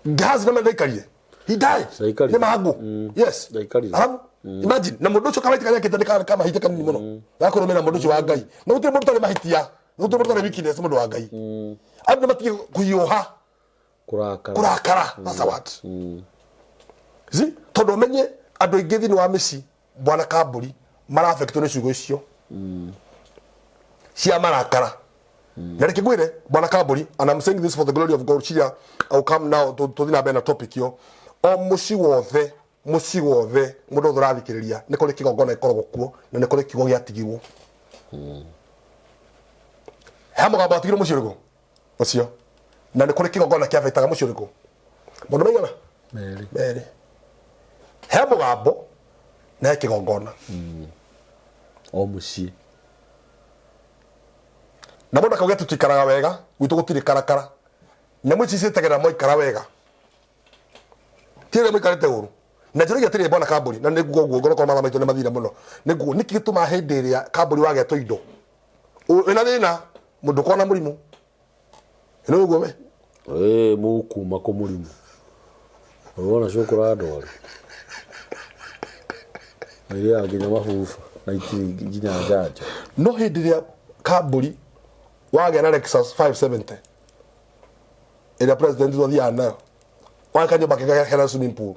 [SPEAKER 2] Gehazi nĩ ndaikarire. He died.
[SPEAKER 1] Ndaikarire.
[SPEAKER 2] Nĩ mangũ. Yes.
[SPEAKER 1] Ndaikarire.
[SPEAKER 2] Arabu imagine na mũndũ ũcio kamahĩtia karĩa ekĩte nĩ kamahĩtia kanini mũno. Gakũrũmĩrĩra mũndũ ũcio wa Ngai. Na gũtirĩ mũndũ ũtarĩ mahĩtia. Gũtirĩ mũndũ ũtarĩ weakness mũndũ wa Ngai. Andũ nĩ matige kũhiũha.
[SPEAKER 1] Kũrakara.
[SPEAKER 2] Kũrakara, that's a word. See, tondũ ũmenye andũ aingĩ thĩinĩ wa mĩciĩ, bwana Kambũri, marafektwo nĩ ciugo icio cia marakara. Na reke ngwĩre, bwana Kambũri, and I'm saying this for the glory of God, ciria I will come now tũthiĩ na mbere na topic ĩyo. O mũciĩ wothe, mũciĩ wothe, mũndũ wothe ũrathikĩrĩria, nĩ kũrĩ kĩgongona gĩkoragwo kuo na nĩ kũrĩ kiugo gĩatigirwo. He mũgambo watigirwo mũciĩ ũrĩkũ ũcio, na nĩ kũrĩ kĩgongona kĩabetaga mũciĩ ũrĩkũ? Mũndũ maigana?
[SPEAKER 1] Merĩ.
[SPEAKER 2] Merĩ. He mũgambo na he kĩgongona.
[SPEAKER 1] O mũciĩ.
[SPEAKER 2] Na mũndũ akauga tũtikaraga wega, gwitũ gũtirĩ karakara. Nyamũ ici ciĩtagĩrĩra mwaikara wega, ti rĩrĩa mũikarĩte ũru. Na njũragia atĩrĩrĩ, bwana Kambũri, na nĩguo ũguo ngorwo mathaa maitũ nĩ mathire mũno, nĩguo nĩkĩ gĩtũmaga hĩndĩ ĩrĩa Kambũri wagetwo indo wĩna thĩna mũndũ ũkorwo na mũrimũ nĩ ũguo we?
[SPEAKER 1] Ĩĩ, mũkuma kũ mũrimũ wona cũkũra ndwari na irĩaga nginya mabuba na itirĩ nginya njanjo.
[SPEAKER 2] No hĩndĩ ĩrĩa Kambũri wagĩa na Lexus 570 ĩrĩa president athiaga nayo, waka nyũmba kega hena swimming pool,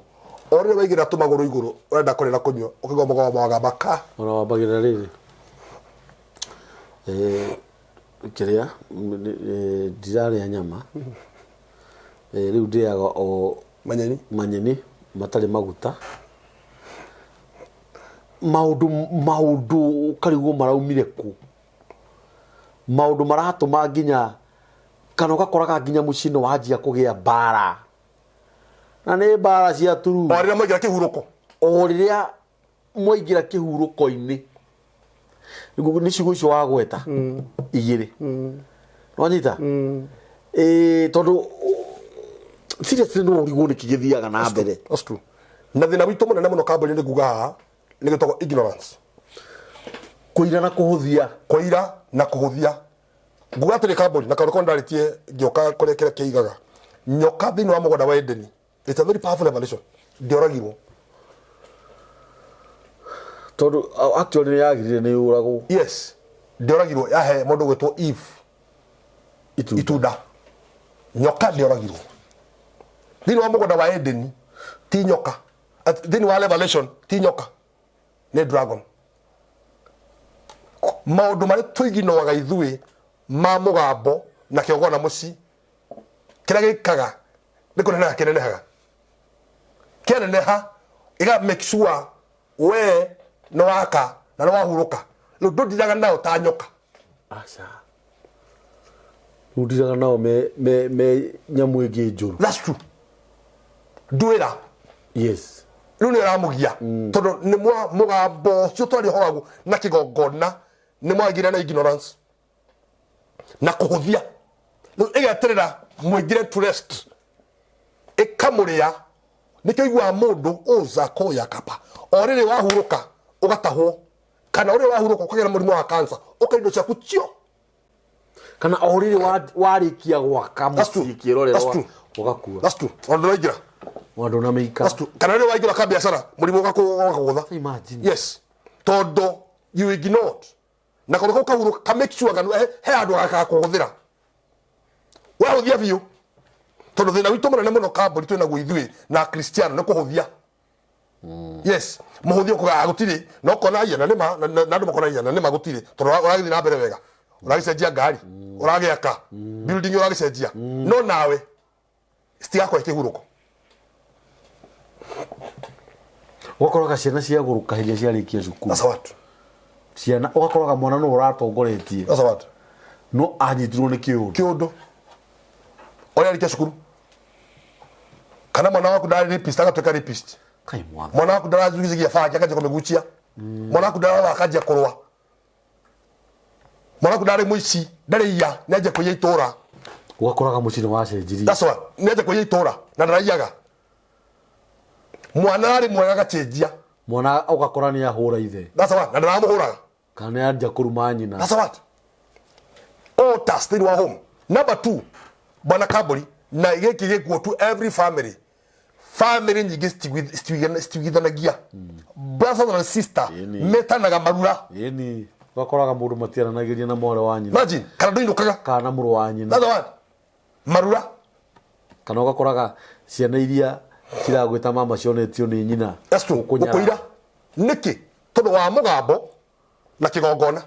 [SPEAKER 2] o rĩrĩa waigĩrĩra tũmagũrũ igũrũ ũrenda kũrĩa na kũnyua, ũkaigua mũgambo wagamba ka.
[SPEAKER 1] Ona wambagĩrĩra rĩrĩ, kĩrĩa ndirarĩa nyama. Rĩu ndĩaga o
[SPEAKER 2] manyeni.
[SPEAKER 1] Manyeni matarĩ maguta. Maũndũ maũndũ ũkarigwo maraumire kũ, maũndũ maratũma nginya kana ũgakoraga nginya mũciĩ nĩ wanjia kũgĩa mbara, na nĩ mbara cia turu.
[SPEAKER 2] O rĩrĩa mwaingĩra kĩhurũko.
[SPEAKER 1] O rĩrĩa mwaingĩra kĩhurũko-inĩ. Nĩ ciugo icio wagweta igĩrĩ, nĩwanyita? Ĩĩ, tondũ seriously no ũrigwo nĩkĩ gĩthiaga na mbere.
[SPEAKER 2] That's true. Na thĩna witũ mũnene mũno, kambuni, nĩ nguga haha nĩ gĩtagwo ignorance.
[SPEAKER 1] Kũira na kũhũthia.
[SPEAKER 2] Kũira na kũhũthia. Nguga atĩrĩ, kambuni, na kaũndũ kau ndarĩtie ngĩũka kũrĩa kĩrĩa kĩigaga nyoka thĩinĩ wa mũgũnda wa Edeni, it's a very powerful revelation, ndĩoragirwo.
[SPEAKER 1] Tondũ actually nĩ yagĩrĩire nĩ yũragwo.
[SPEAKER 2] Yes, ndĩoragirwo, yahe mũndũ gwĩtwo Eve
[SPEAKER 1] itunda.
[SPEAKER 2] Itunda. Nyoka ndĩoragirwo thĩinĩ wa mũgũnda wa Edeni, ti nyoka. Thĩinĩ wa Revelation ti nyoka, nĩ dragon. Maũndũ marĩa tũiginoaga ithuĩ ma mũgambo na kĩgongona mũciĩ, kĩrĩa gĩkaga nĩ kũneneha, kĩnenehaga, kĩaneneha ĩga make sure we nĩ waka na nĩ wahurũka. Rĩu ndũndiraga nayo ta nyoka.
[SPEAKER 1] Aca, rĩu ndiraga nao me nyamũ ĩngĩ njũru.
[SPEAKER 2] That's true, nduĩra. Rĩu nĩ ũramũgia, tondũ nĩ mwa mũgambo ũcio twaria ũhoro waguo na kĩgongona, nĩ mwagire na ignorance na kũhũthia. Rĩu ĩgeterera mũingĩre to rest, ĩkamũrĩa. Nĩkĩo iguaga mũndũ ũza kũya kapa o rĩrĩ wahurũka ũgatahwo, kana o rĩrĩ wahurũka ũkagĩa na mũrimũ wa cancer, ũka indo ciaku cio.
[SPEAKER 1] Kana o rĩrĩ warĩkia gwaka
[SPEAKER 2] That's true.
[SPEAKER 1] mũciĩ kĩrorerwa
[SPEAKER 2] That's true.
[SPEAKER 1] ũgakua.
[SPEAKER 2] That's true, ona ndũraingĩra.
[SPEAKER 1] Ona ndũnamĩikara.
[SPEAKER 2] That's true. Kana rĩrĩ waingĩra ka biacara, mũrimũ ũgakũgũtha.
[SPEAKER 1] Imagine.
[SPEAKER 2] Yes, tondũ you ignored na kaũndũ kau kahurũka ka make sure kana he handũ gagakũgũthĩra wahũthia biũ, tondũ thĩna witũ mũnene mũno, kambũri, twĩ naguo ithuĩ na Kristiano nĩ kũhũthia. Yes, mũhũthia ũkuga gũtirĩ, na ũkona ia na nĩma na andũ makona ia na nĩma gũtirĩ, tondũ ũragĩthiĩ na mbere wega, ũragĩcenjia ngari, ũragĩaka building, ũragĩcenjia, no nawe citigakorwo kĩhurũko.
[SPEAKER 1] Ũgakoraga ciana ciagũrũka hĩndĩ ĩrĩa ciarĩkia cukuru.
[SPEAKER 2] That's what.
[SPEAKER 1] Ciana ũgakoraga mwana no ũratongoretie.
[SPEAKER 2] That's what.
[SPEAKER 1] No anyitirwo nĩ kĩũndũ.
[SPEAKER 2] Kĩũndũ ũrĩa arĩkia cukuru, kana mwana waku ndarĩ rapist agatuĩka rapist.
[SPEAKER 1] Kai mwathani.
[SPEAKER 2] Mwana waku ndarajugicagia bangi akanjia kũmĩgucia. Mwana waku ndararwa akanjia kũrũa. Mwana waku ndarĩ mũici, ndarĩ iya, nĩanjia kũiya itũra.
[SPEAKER 1] Ũgakoraga mũciĩ nĩ wacenjirie.
[SPEAKER 2] That's what, nĩanjia kũiya itũra na ndaraiyaga. Mwana arĩ mwega agacenjia.
[SPEAKER 1] Mwana ũgakora nĩ ahũra ithe.
[SPEAKER 2] That's what, na ndaramũhũraga.
[SPEAKER 1] Kana nĩ anjia kũruma nyina.
[SPEAKER 2] That's what, altars thĩinĩ wa home. Number two, bwana Kambũri, na gĩkĩ gĩkuo to every family, family nyingĩ citiiguithanagia, brothers and sister metanaga marura.
[SPEAKER 1] Ĩni, ũgakoraga mũndũ matiaranagĩria na mwarĩ wa nyina.
[SPEAKER 2] Imagine, kana ndũinũkaga.
[SPEAKER 1] Kana na mũrũ wa nyina.
[SPEAKER 2] That's one, marura.
[SPEAKER 1] Kana ũgakoraga ciana iria ciragwĩta mama cionetio nĩ nyina.
[SPEAKER 2] That's true.
[SPEAKER 1] Gũkũnyarara.
[SPEAKER 2] Gũkũira nĩkĩ? Tondũ wa mũgambo na kĩgongona.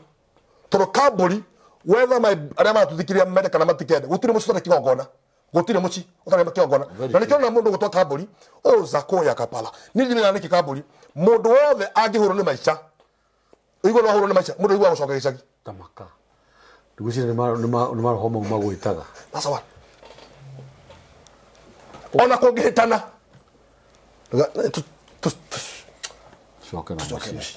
[SPEAKER 2] Tondũ kambũri whether my arĩa maratũthikĩrĩria mende kana matikende, gũtirĩ mũciĩ ũtarĩ kĩgongona. Gũtirĩ mũciĩ ũtarĩ kĩgongona.
[SPEAKER 1] Very
[SPEAKER 2] Na nĩkĩo ona mũndũ ũgũtwa kambũri, ũza kũya kapala. Niĩ ndimenyaga nĩkĩ kambũri, mũndũ wothe angĩhũrwo nĩ maica, ũigua nĩ wahũrwo nĩ maica, mũndũ aiguaga gũcoka gĩcagi.
[SPEAKER 1] Tamaka. Ndigwĩciria nĩ maroho mau magwĩtaga.
[SPEAKER 2] That's one. Ona kũngĩhĩtana.
[SPEAKER 1] Coke na
[SPEAKER 2] Coke
[SPEAKER 1] mũciĩ.
[SPEAKER 2] mũciĩ.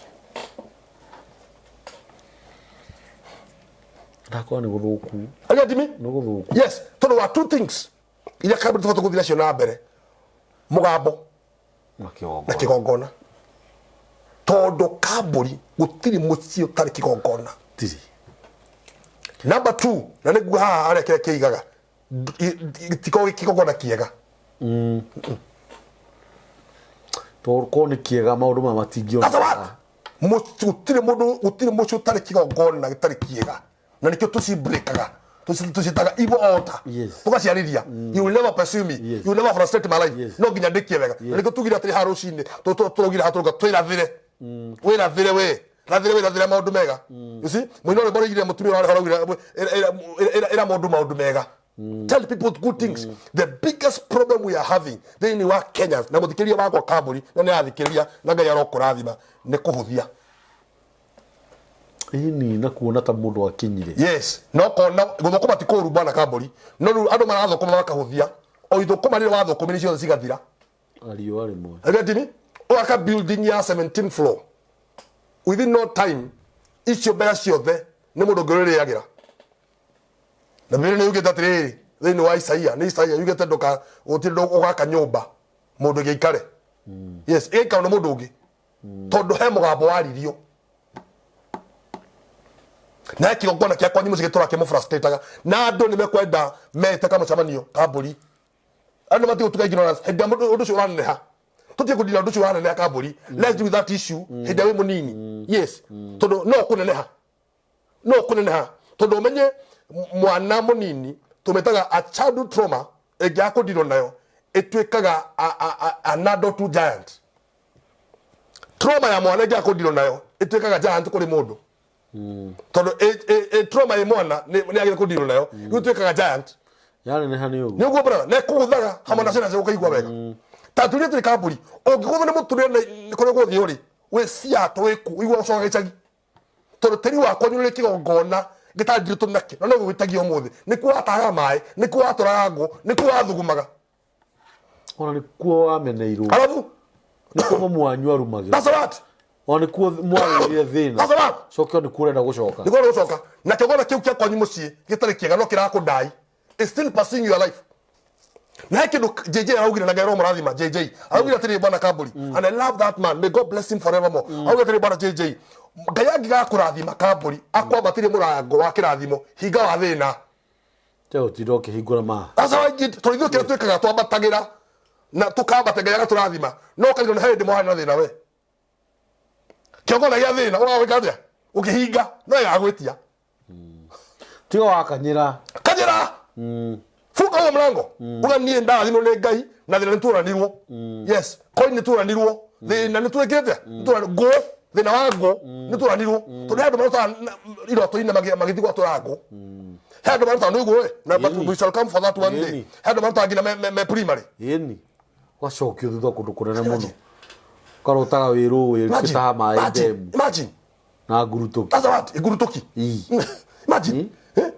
[SPEAKER 1] Ndakorwo nĩ gũthũku.
[SPEAKER 2] Are you getting me?
[SPEAKER 1] Nĩ gũthũku.
[SPEAKER 2] Yes, tondũ wa two things iria kambuni tũbatiĩ gũthiĩ nacio na mbere, mũgambo
[SPEAKER 1] Na
[SPEAKER 2] na
[SPEAKER 1] kĩgongona.
[SPEAKER 2] kĩgongona. Tondũ kambuni gũtirĩ mũciĩ ũtarĩ kĩgongona.
[SPEAKER 1] Tirĩ.
[SPEAKER 2] Number two, na nĩguo haha harĩa kĩrĩa kĩigaga tikorwo kĩgongona kĩega.
[SPEAKER 1] Tondũ korwo nĩ kĩega maũndũ maya matingĩoneka.
[SPEAKER 2] That's what? Gũtirĩ mũndũ, gũtirĩ mũciĩ ũtarĩ kĩgongona gĩtarĩ kĩega. Na nĩkĩo tũcibreakaga. Tũciĩtaga evil altar.
[SPEAKER 1] Yes.
[SPEAKER 2] Tũgaciarĩria. You will never pursue me.
[SPEAKER 1] Yes.
[SPEAKER 2] You will never frustrate my life.
[SPEAKER 1] Yes.
[SPEAKER 2] No nginya ndĩkie wega. Na nĩkĩo tugire atĩrĩ haha rũcinĩ, tũraugire haha tũrauga twĩrathĩre. Wĩrathĩre we. Rathĩre wĩrathĩre maũndũ mega. You see? Mũini ũrĩa ũraigire mũtumia ũrĩa araugire, ĩra mũndũ maũndũ mega. Tell people good things. The biggest problem we are having thĩinĩ wa Kenya na mũthikĩrĩria wakwa kambũri na nĩ arathikĩrĩria na Ngai arokũrathima nĩ kũhũthia.
[SPEAKER 1] Ĩni na kuona ta mũndũ akinyire.
[SPEAKER 2] Yes, no kona gũthũkũma ti kũũru bwana kambũri, no rĩu andũ marathũkũma makahũthia. O ithũkũma rĩrĩa wathũkũmire ciothe cigathira.
[SPEAKER 1] Riũa rĩmwe.
[SPEAKER 2] Have you get me? Ũgaka building ya 17 floor. Within no time icio mbeca ciothe nĩ mũndũ ũngĩ ũrĩrĩagĩra. Na Biblia nĩ yugĩte atĩrĩrĩ thĩinĩ wa Isaia, nĩ Isaia yugĩte ndũka gũtirĩ ndũ ũgaka nyũmba mũndũ ũngĩ aikare. Yes, ĩgaikarwo nĩ mũndũ ũngĩ. Tondũ he mũgambo waririo. Na he kĩgongona kĩa kwanyu mũciĩ gĩtũraga kĩmũfrustrataga. Na andũ nĩ mekwenda mete kamũcemanio ka mbũri. Andũ matigũtuga ignorance hĩndĩ ĩrĩa mũndũ ũndũ ũcio ũraneneha. Tũtige kũndira ũndũ ũcio ũraneneha kambũri. Let's deal with that issue hĩndĩ ĩrĩa wĩ mũnini. Yes. Tondũ no ũkũneneha. No ũkũneneha. Tondũ ũmenye mwana mũnini tũmĩtaga a childhood trauma ĩngĩaga kũndirwo nayo ĩtuĩkaga an adult giant. Trauma ya mwana ĩngĩaga kũndirwo nayo ĩtuĩkaga giant kũrĩ mũndũ. Tondũ trauma ĩ mwana nĩ yagĩrĩire kũndirwo nayo rĩu ĩtuĩkaga giant.
[SPEAKER 1] Yaneneha nĩ ũguo.
[SPEAKER 2] Nĩ ũguo brother, na ĩkũgũthaga hamwe na ciana ciaku ũkaigua wega. Ta tuge tũrĩ kambũri, ũngĩgũthwo nĩ mũtumia kũrĩa guothe ũrĩ, wĩ Seattle, wĩ kũ, ũiguaga ũcoka gĩcagi. Tondũ tĩri wakwa nĩ ũrĩ kĩgongona gĩtandirĩtwo nakĩo, na no gwĩtagia ũmũthĩ. Nĩkuo watahaga maĩ, nĩkuo watũraga ngũ, nĩkuo wathugumaga.
[SPEAKER 1] Ona nĩkuo wameneirwo.
[SPEAKER 2] Arabu?
[SPEAKER 1] Nĩkuo mamu wanyu arumagĩrwo.
[SPEAKER 2] That's what?
[SPEAKER 1] Ona nĩkuo mwarĩire thĩna.
[SPEAKER 2] That's what?
[SPEAKER 1] Coke nĩkuo ũrenda gũcoka.
[SPEAKER 2] Nĩkuo ũrenda gũcoka. Na kĩgongona kĩu kĩa kwanyu mũciĩ gĩtarĩ kĩega no kĩrakũndai. It's still pursuing your life. Na he kĩndũ JJ araugire na Ngai aromũrathima JJ. Araugire atĩrĩrĩ bwana Kambũri. And I love that man. May God bless him forevermore. Araugire atĩrĩrĩ bwana JJ. Ngai angĩgakũrathima Kambũri, akwambatĩrie mũrango wa kĩrathimo, hinga wa thĩna.
[SPEAKER 1] Te ũtinda ũkĩhingũra ma.
[SPEAKER 2] That's how I did. Tondũ ithuĩ kĩrĩa twĩkaga twambatagĩra na tũkambata Ngai agatũrathima. No ũkarigwo nĩ he hĩndĩ mwarĩ na thĩna we. Kĩongona gĩa thĩna ũgagwĩka atĩa? Ũkĩhinga no ĩgagwĩtia.
[SPEAKER 1] Tiga wakanyĩra.
[SPEAKER 2] Kanyĩra. Funga huo mlango. Uga niĩ ndarathimwo nĩ Ngai na thĩna nĩtuoranirwo. Yes, koi nĩtuoranirwo. Thĩna nĩtwĩkĩte. Nĩtuoranirwo. Ngũ, thĩna wa ngũ nĩtuoranirwo. Tondũ he andũ marutaga iroto-inĩ magĩthiĩ gwatũra ngũ. He andũ marutaga nĩ ũguo ĩ, na but we shall come for that one day. He andũ marutaga nginya me primary.
[SPEAKER 1] Ĩni. Ũgacokio thutha kũndũ kũnene mũno. Ũkarotaga wĩ rũĩ ũgĩtaha maĩ ndemu.
[SPEAKER 2] Imagine.
[SPEAKER 1] Na ngurutoki.
[SPEAKER 2] That's what, ngurutoki. Imagine.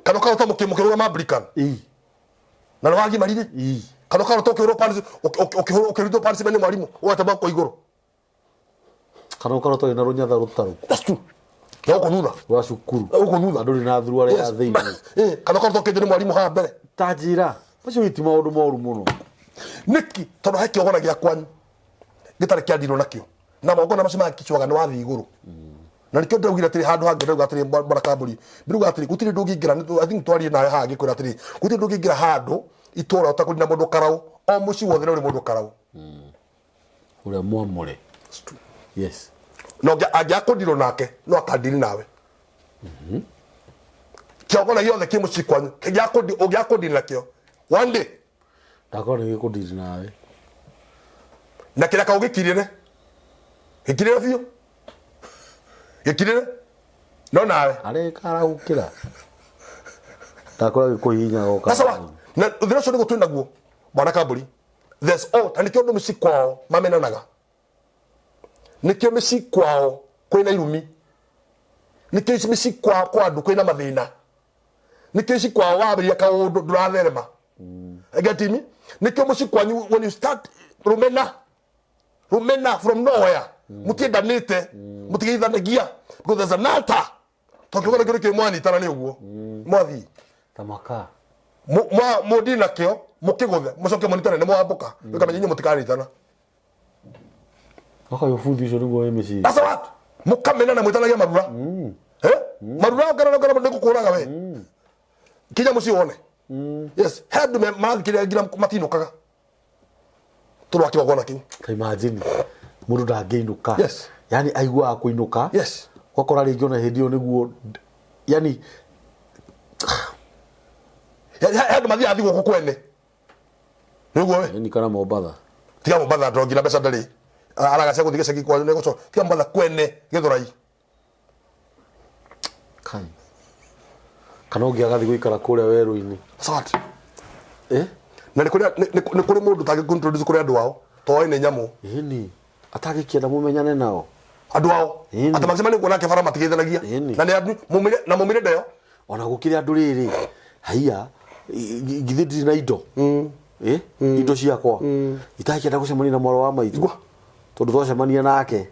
[SPEAKER 2] Kana ũkarota mũkĩrũra Mablican. Na nĩ wagimarire. Kana ũkarota ũkĩhũrwo pants, ũkĩrutwo pants nĩ mwarimũ, ũgate moko igũrũ.
[SPEAKER 1] Kana ũkarota wĩna rũnyatha rũtarũku.
[SPEAKER 2] That's true. Na gũkũ thutha.
[SPEAKER 1] Rwa cukuru.
[SPEAKER 2] Na gũkũ thutha.
[SPEAKER 1] Na ndũrĩ na thuruarĩ ya thĩinĩ.
[SPEAKER 2] Kana ũkarota ũkĩenjwo nĩ mwarimũ haha mbere.
[SPEAKER 1] Ta njĩra, macio ti maũndũ moru mũno.
[SPEAKER 2] Nĩkĩ? Tondũ he kĩogona gĩa kwanyu gĩtarĩ kĩandirwo nakĩo. Na magongona macio mangĩkiugaga nĩ wathiĩ igũrũ. Na nĩkĩo ndĩraugire atĩrĩ handũ hangĩ ndĩrauga atĩrĩ bwana Kambũri, ndĩrauga atĩrĩ gũtirĩ ũndũ ũngĩingĩra, I think twarie nawe haha ngĩkwĩra atĩrĩ, gũtirĩ ũndũ ũngĩingĩra handũ itũũra ũtakũrĩ na mũndũ karaũ, o mũciĩ wothe nĩ ũrĩ mũndũ karaũ.
[SPEAKER 1] Ũrĩa mwamũre. Yes.
[SPEAKER 2] Na angĩaga kũndirwo nake no akandiri nawe. Kĩogona gĩothe kĩ mũciĩ kwanyu, ũngĩaga kũndiri nakĩo one day.
[SPEAKER 1] Ndakorwo nĩ gĩkũndiri nawe.
[SPEAKER 2] Na kĩraka ũgĩkirĩre, gĩkirĩre biũ, gĩkirĩre no nawe.
[SPEAKER 1] Areka aragũkĩra. Ndakora gĩkũhihinya goka.
[SPEAKER 2] That's what na thĩna ũcio nĩguo twĩ naguo, bwana Kambũri. There's all na nĩkĩo andũ mĩciĩ kwao mamenanaga, nĩkĩo mĩciĩ kwao kwĩna irumi, nĩkĩo mĩciĩ kwa andũ kwĩna mathĩna, nĩkĩo ici kwao wambĩrĩria kaũndũ ndũratherema. Get me? Nĩkĩo mũciĩ kwanyu, when you start rũmena, rũmena from nowhere, mũtiendanĩte, mũtigeithanagia, because there's an altar. Tondũ kĩgongona kĩu nĩkĩo mwanyitana nĩ ũguo mwathiĩ.
[SPEAKER 1] Ta makaa.
[SPEAKER 2] Mũndini nakĩo mũkĩgũthe, mũcoke mũnyitane, nĩ mwambũka ũkamenya inyuĩ mũtikanitana.
[SPEAKER 1] Gaka ũbuthi ũcio nĩguo wĩ mĩciĩ.
[SPEAKER 2] That's what mũkamena na mwĩtanagia marura. Eh? Marura ũngana ũngana nĩ gũkũraga we. Kinya mũciĩ wone. Yes, he andũ mathikĩrĩria nginya matinũkaga. Tondũ wa kĩgongona kĩu.
[SPEAKER 1] Ta imagine mũndũ ndangĩinũka.
[SPEAKER 2] Yes.
[SPEAKER 1] Yani aiguaga kũinũka.
[SPEAKER 2] Yes.
[SPEAKER 1] Ũgakora rĩngĩ ona hĩndĩ ĩyo nĩguo yani
[SPEAKER 2] He andũ mathiaga thigũkũ kwene. Nĩguo we.
[SPEAKER 1] Yani kana Mombatha.
[SPEAKER 2] Tiga Mombatha, tondũ nginya mbeca ndarĩ. Aragacia gũthiĩ gĩcagi kwa nĩ gũcoka. Tiga Mombatha, kwene Gĩthũrai.
[SPEAKER 1] Kai. Kana ũngĩ agathiĩ gũikara kũrĩa werũ-inĩ.
[SPEAKER 2] That's what.
[SPEAKER 1] Eh?
[SPEAKER 2] Na nĩ kũrĩ nĩ kũrĩ mũndũ ũtangĩ introduce kũrĩ andũ ao tondũ nĩ nyamũ.
[SPEAKER 1] Ĩni. Atangĩkĩenda mũmenyane nao.
[SPEAKER 2] Andũ ao.
[SPEAKER 1] Ĩni.
[SPEAKER 2] Atĩ magĩcemania kuona nake bara matigeithanagia.
[SPEAKER 1] Ĩni.
[SPEAKER 2] Na nĩ andũ mumire na mumire ndeyo.
[SPEAKER 1] Ona gũkĩrĩ andũ rĩrĩ haiya githĩ ndirĩ na indo. Eh? Indo ciakwa. Itakĩenda gũcemania na mwarĩ wa maitũ.
[SPEAKER 2] Igua.
[SPEAKER 1] Tondũ twacemania nake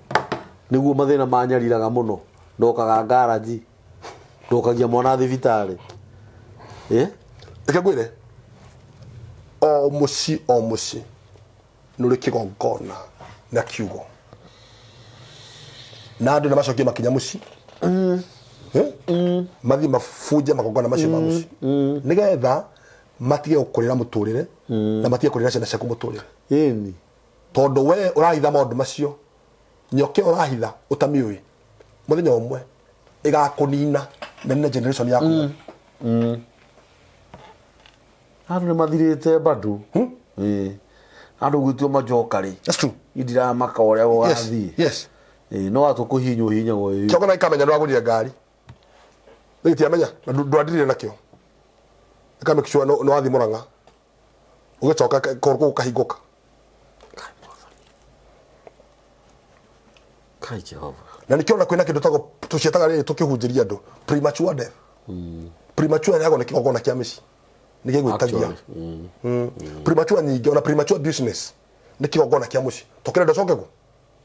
[SPEAKER 1] nĩguo mathĩna manyariraga mũno. Ndokaga ngaraji. Ndokagia mwana thibitarĩ. Eh?
[SPEAKER 2] Reke ngwĩre, o mũciĩ o mũciĩ nĩ ũrĩ kĩgongona na kiugo, na andũ nĩ macokie makinya mũciĩ. Eh? Mathiĩ mabunje magongona macio ma mũciĩ nĩgetha matige gũkũrĩra mũtũrĩre na matige kũrĩra ciana ciaku mũtũrĩre.
[SPEAKER 1] Ĩni.
[SPEAKER 2] Tondũ we ũrahitha maũndũ macio, nyoke ũrahitha ũtamiũĩ, mũthenya ũmwe ĩgakũnina na nĩ generation yaku.
[SPEAKER 1] Andũ nĩ mathirĩte bado. Ĩĩ. Andũ gwĩtio majoka rĩ.
[SPEAKER 2] That's true.
[SPEAKER 1] Indiramaka ũrĩa
[SPEAKER 2] Yes.
[SPEAKER 1] gũgathiĩ.
[SPEAKER 2] Yes.
[SPEAKER 1] Ĩĩ, no atũ kũhihinywo hihinyagwo ĩĩ.
[SPEAKER 2] Kĩongo na ikamenya ndwagũrire ngari, gĩtiamenya na ndwandirire nakĩo, ĩka make sure nĩ wathiĩ Mũrang'a ũgĩcoka kũu gũkahingũka.
[SPEAKER 1] Kai Jehova.
[SPEAKER 2] Na nĩkĩo ona kwĩna kĩndũ tagwo tũciĩtaga rĩrĩ tũkĩhunjĩria andũ, premature death. Premature ĩrehagwo nĩ kĩgongona kĩa mĩciĩ, nĩ gĩgwĩtagia.
[SPEAKER 1] Actually.
[SPEAKER 2] Premature nyingĩ, ona premature business nĩ kĩgongona kĩa mũciĩ tokĩrenda ũcoke kũ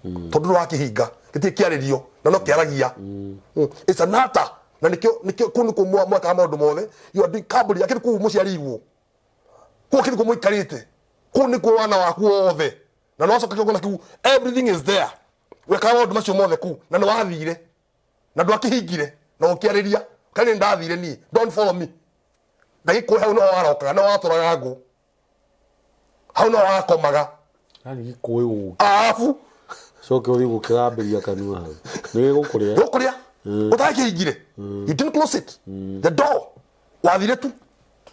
[SPEAKER 2] tondũ ndũrakĩhinga, gĩtirĩ kĩarĩrio na no kĩaragia. It's an altar. Na nĩkĩo kũu nĩkuo mwekaga maũndũ mothe. You are doing kambuni akĩrĩ kũu mũciarirwo, kũu akĩrĩ kuo mũikarĩte, kũu nĩkuo wana waku wothe, na nĩ wacoka kĩgongona kĩu, everything is there. Wekaga maũndũ macio mothe kũu na nĩ wathire na ndwakĩhingire na ũkĩarĩria kana nĩ ndathire niĩ, don't follow me. Ndagĩkũĩ hau nĩho warokaga, nĩho watũraga ngũ, hau nĩho wakomaga.
[SPEAKER 1] Yani gĩkũĩ gũkĩ.
[SPEAKER 2] Arabu.
[SPEAKER 1] Coke ũthiĩ gũkĩgambĩria kanua hau. Nĩ gĩgũkũrĩa.
[SPEAKER 2] Gũkũrĩa ũtakĩhingire. You didn't close it, the door. Wathire tu,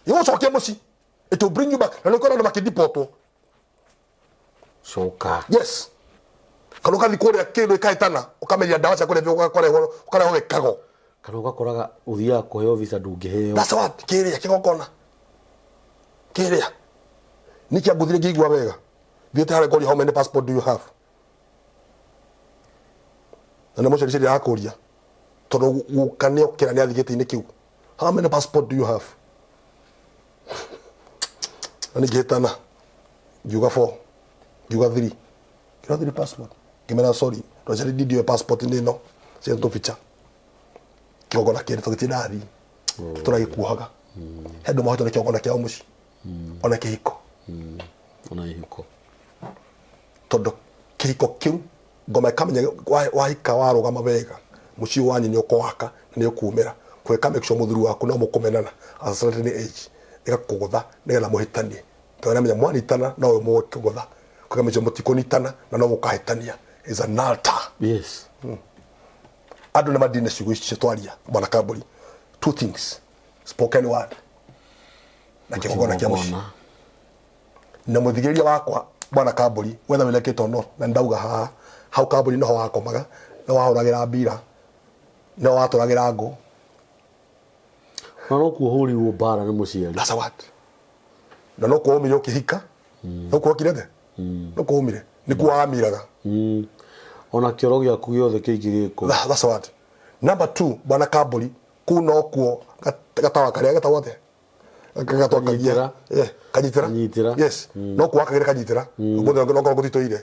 [SPEAKER 2] ĩgũcokia mũciĩ, it will bring you back. Na nĩkũrĩ andũ makĩdipotwo.
[SPEAKER 1] Coka.
[SPEAKER 2] Yes, kana ũgathiĩ kũrĩa kĩndũ ĩkahĩtana, ũkameria ndawa cia kũrebia, ũkarehwo ũkarehwo gĩkago.
[SPEAKER 1] Kana ũgakoraga ũthiaga kũheo visa ndũngĩheo.
[SPEAKER 2] That's what kĩrĩa kĩgongona kĩrĩa nĩkĩ angũthire ngĩigua wega thiĩte harĩa ngoria, "How many passport do you have?" Na nĩ mũcericeri arakũria tondũ guka nĩ okĩra nĩ athiĩ gĩtĩ-inĩ kĩu, "How many passport do you have?" Na nĩ ngĩhĩtana ngiuga four, ngiuga three, ngiuga three passport. Ngĩmera, "Sorry, ndwacari ndindio passport nĩ ĩno cia tũbica." Kĩgongona kĩrĩ tondũ gĩtirĩ ndathiĩ tũragĩkuohaga. He andũ mahotwo nĩ kĩgongona kĩao mũciĩ, ona kĩhiko.
[SPEAKER 1] Ona ihiko.
[SPEAKER 2] Tondũ kĩhiko kĩu ngoma ĩkamenya wahika warũgama wega, mũciĩ wanyu nĩ ũkũwaka na nĩ ũkumĩra kwĩka. Make sure mũthuri waku no mũkũmenana at a certain age, ĩgakũgũtha nĩgetha mũhĩtanie, tondũ nĩamenya mwanitana no we mũgũkũgũtha. Kwĩka make sure mũtikũnitana na no mũkahĩtania is an altar. Andũ nĩ madine ciugo icio twaria, bwana Kambũri. Two things, spoken word na kĩgongona kĩa mũciĩ.
[SPEAKER 1] Kĩgongona.
[SPEAKER 2] Na mũthigĩrĩria wakwa bwana Kambũri, whether we like it or not, na ndauga haha hau Kambũri noho wakomaga, no wahũragĩra mbira, no watũragĩra ngũ.
[SPEAKER 1] Na no kuo hũrirwo mbara nĩ mũciari.
[SPEAKER 2] That's a word. Na no kuo umire ũkĩhika, no kuo okire the no kuo umire nĩkuo wamiraga.
[SPEAKER 1] Ona kĩoro gĩaku gĩothe kĩingĩ gĩkũ.
[SPEAKER 2] That's a word. Number two, bwana Kambũri, kũu nokuo gatawa karĩa getagwo atĩa, gatwakagia.
[SPEAKER 1] Kanyitĩra.
[SPEAKER 2] Kanyitĩra.
[SPEAKER 1] Kanyitĩra.
[SPEAKER 2] Yes, no kuo wakagĩra kanyitĩra ũmũthĩ no korwo gũtitũire.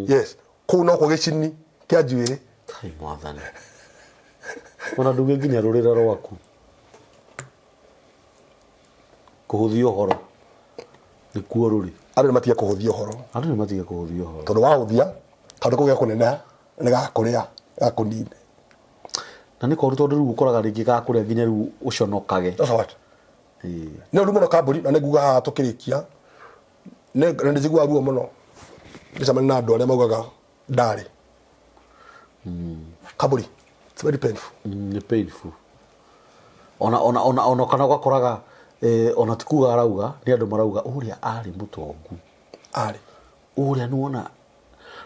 [SPEAKER 2] Yes, kũu no kuo gĩcini kĩa njuĩrĩ.
[SPEAKER 1] Kai mwathani, ona ndũngĩnginya rũrĩra rwaku kũhũthia ũhoro nĩkuo rũrĩ.
[SPEAKER 2] Andũ nĩ matige kũhũthia ũhoro.
[SPEAKER 1] Andũ nĩ matige kũhũthia ũhoro.
[SPEAKER 2] Tondũ wahũthia kaũndũ kau gekũneneha, nĩ gakũrĩa gakũnine.
[SPEAKER 1] Na nĩ koru, tondũ rĩu ũkoraga rĩngĩ gakũrĩa nginya rĩu ũconokage.
[SPEAKER 2] That's what. Nĩ ũru mũno Kambũri, na nĩ nguga haha tũkĩrĩkia, na nĩ njiguaga ruo mũno ngĩcemania na andũ arĩa maugaga ndarĩ Kambũri. It's very painful.
[SPEAKER 1] Nĩ painful, ona kana ũgakoraga ona ti kuga arauga, nĩ andũ marauga ũrĩa arĩ mũtongu.
[SPEAKER 2] Arĩ.
[SPEAKER 1] Ũrĩa nĩwona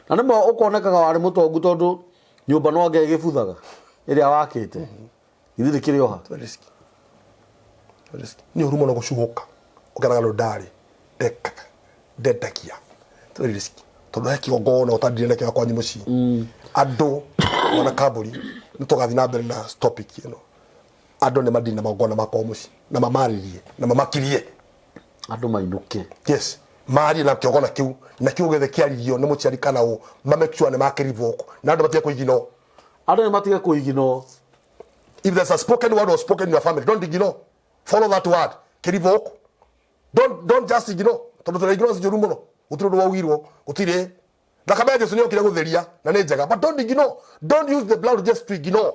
[SPEAKER 1] na nĩma ũkonekaga warĩ mũtongu, tondũ nyũmba no anga ĩgĩbuthaga ĩrĩa wakĩte githĩ ndĩkĩrĩ oha.
[SPEAKER 2] It's very risky. Very risky. Nĩ ũru mũno gũcuhũka ũkeraga andũ ndarĩ ndekaga ndendagia. It's very risky, tondũ he kĩgongona ũtandire nakĩo kwanyu mũciĩ. Andũ ona Kambũri, nĩ tũgathiĩ na mbere na topic ĩno. Andũ nĩ mandini na magongona makwa mũciĩ, na mamarĩrie na mamakirie.
[SPEAKER 1] Andũ mainũke.
[SPEAKER 2] Yes, marie na kĩogona kĩu na kĩu gĩothe kĩaririo nĩ mũciari kana ũ, ma make sure nĩ makĩrevoke, na andũ matige kũiginwo.
[SPEAKER 1] Andũ nĩ matige kũiginwo.
[SPEAKER 2] If there's a spoken word was spoken in your family, don't ignore. Follow that word, kĩrevoke. Don't just ignore, tondũ tũra ignore njũru mũno. Gũtirĩ ũndũ waugirwo, gũtirĩ thakame ya Jesu nĩ yokire gũtheria na nĩ njega, but don't ignore. Don't use the blood just to ignore.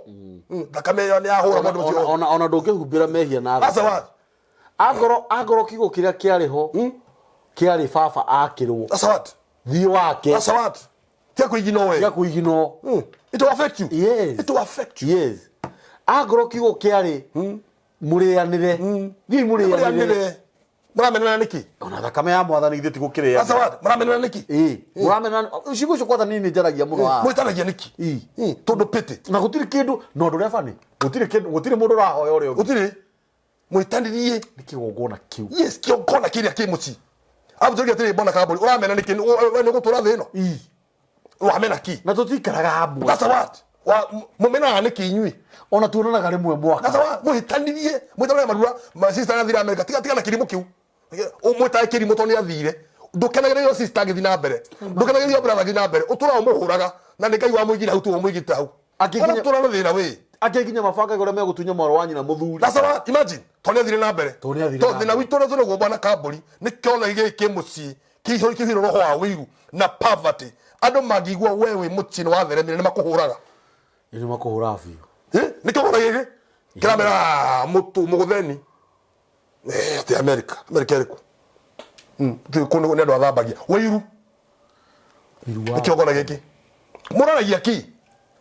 [SPEAKER 2] Thakame ĩyo nĩ yahũra maũndũ macio.
[SPEAKER 1] Ona ndũngĩhumbĩra mehia na
[SPEAKER 2] That's a word.
[SPEAKER 1] Angorwo kiugo kĩrĩa kĩarĩ ho kĩarĩ baba akĩrwo,
[SPEAKER 2] That's a word.
[SPEAKER 1] Thiĩ wake.
[SPEAKER 2] That's a word. Tia kũignore we.
[SPEAKER 1] Gĩa kũiginwo.
[SPEAKER 2] It will affect you.
[SPEAKER 1] Yes.
[SPEAKER 2] It will affect you.
[SPEAKER 1] Yes, angorwo kiugo kĩarĩ mũrĩanĩre, thiĩ mũrĩanĩre.
[SPEAKER 2] Mũrĩanĩre. Mũramenana nĩkĩ?
[SPEAKER 1] Ona thakame ya mwathani ithuĩ ti gũkĩrĩa.
[SPEAKER 2] That's a word. Mũramenana nĩkĩ?
[SPEAKER 1] Ĩĩ, mũramenana ciugo icio kwanza niĩ nĩ njaragia mũno haha.
[SPEAKER 2] Mwĩtanagia nĩkĩ?
[SPEAKER 1] Ĩĩ.
[SPEAKER 2] Tondũ pĩtĩ.
[SPEAKER 1] Na gũtirĩ kĩndũ na ũndũ ũrĩa bani, gũtirĩ kĩndũ, gũtirĩ mũndũ ũrahoya ũrĩa ũngĩ.
[SPEAKER 2] Gũtirĩ mwĩtanirie.
[SPEAKER 1] Nĩ kĩgongona kĩu.
[SPEAKER 2] Yes, kĩongona kĩrĩa kĩ mũciĩ. Abu atĩrĩ, mbona Kambũri ũramena nĩkĩ? We nĩ ũgũtũra thĩ ĩno?
[SPEAKER 1] Ĩĩ.
[SPEAKER 2] Wamena kĩ?
[SPEAKER 1] Na tũtikaraga hamwe.
[SPEAKER 2] That's a word. Mũmenaga nĩkĩ inyuĩ?
[SPEAKER 1] Ona tuonanaga rĩmwe
[SPEAKER 2] That's a
[SPEAKER 1] mwaka.
[SPEAKER 2] word. Mũhĩtanirie, mwĩtanagia marura ma sister athire America. Tiga, tiga na kĩrimũ kĩu. Ũmwĩtage kĩrimũ tondũ nĩ athire. Ndũkenagĩre yo sister agĩthiĩ na mbere, ndũkenagĩre yo brother agĩthiĩ na mbere. Ũtũraga ũmũhũraga na nĩ Ngai wamũigire hau tu, ũmũigĩte hau.
[SPEAKER 1] Akĩnginya-
[SPEAKER 2] Ona tũra na thĩna wĩ.
[SPEAKER 1] Angĩ nginya mabangaga ũrĩa megũtunya mwarĩ wa nyina mũthuri.
[SPEAKER 2] That's a word. Imagine, tondũ nĩ athire na mbere.
[SPEAKER 1] Tondũ nĩ athire
[SPEAKER 2] Tondũ
[SPEAKER 1] na
[SPEAKER 2] thĩna
[SPEAKER 1] mbere.
[SPEAKER 2] witũ ũrĩa twĩnaguo, bwana Kambũri, nĩ kĩona gĩkĩ kĩ mũciĩ kĩihũire roho wa ũiru na poverty. Andũ mangĩigua we wĩ mũciĩ nĩ watheremire, nĩ makũhũraga.
[SPEAKER 1] Nĩ makũhũraga biũ.
[SPEAKER 2] Nĩ kĩogona gĩkĩ kĩramera mũtu mũgũtheni. Atĩ America, America ĩrĩkũ? Kũu nĩ andũ athambagia wĩiru.
[SPEAKER 1] Ũiru wa
[SPEAKER 2] nĩ kĩogona gĩkĩ mũraragia ki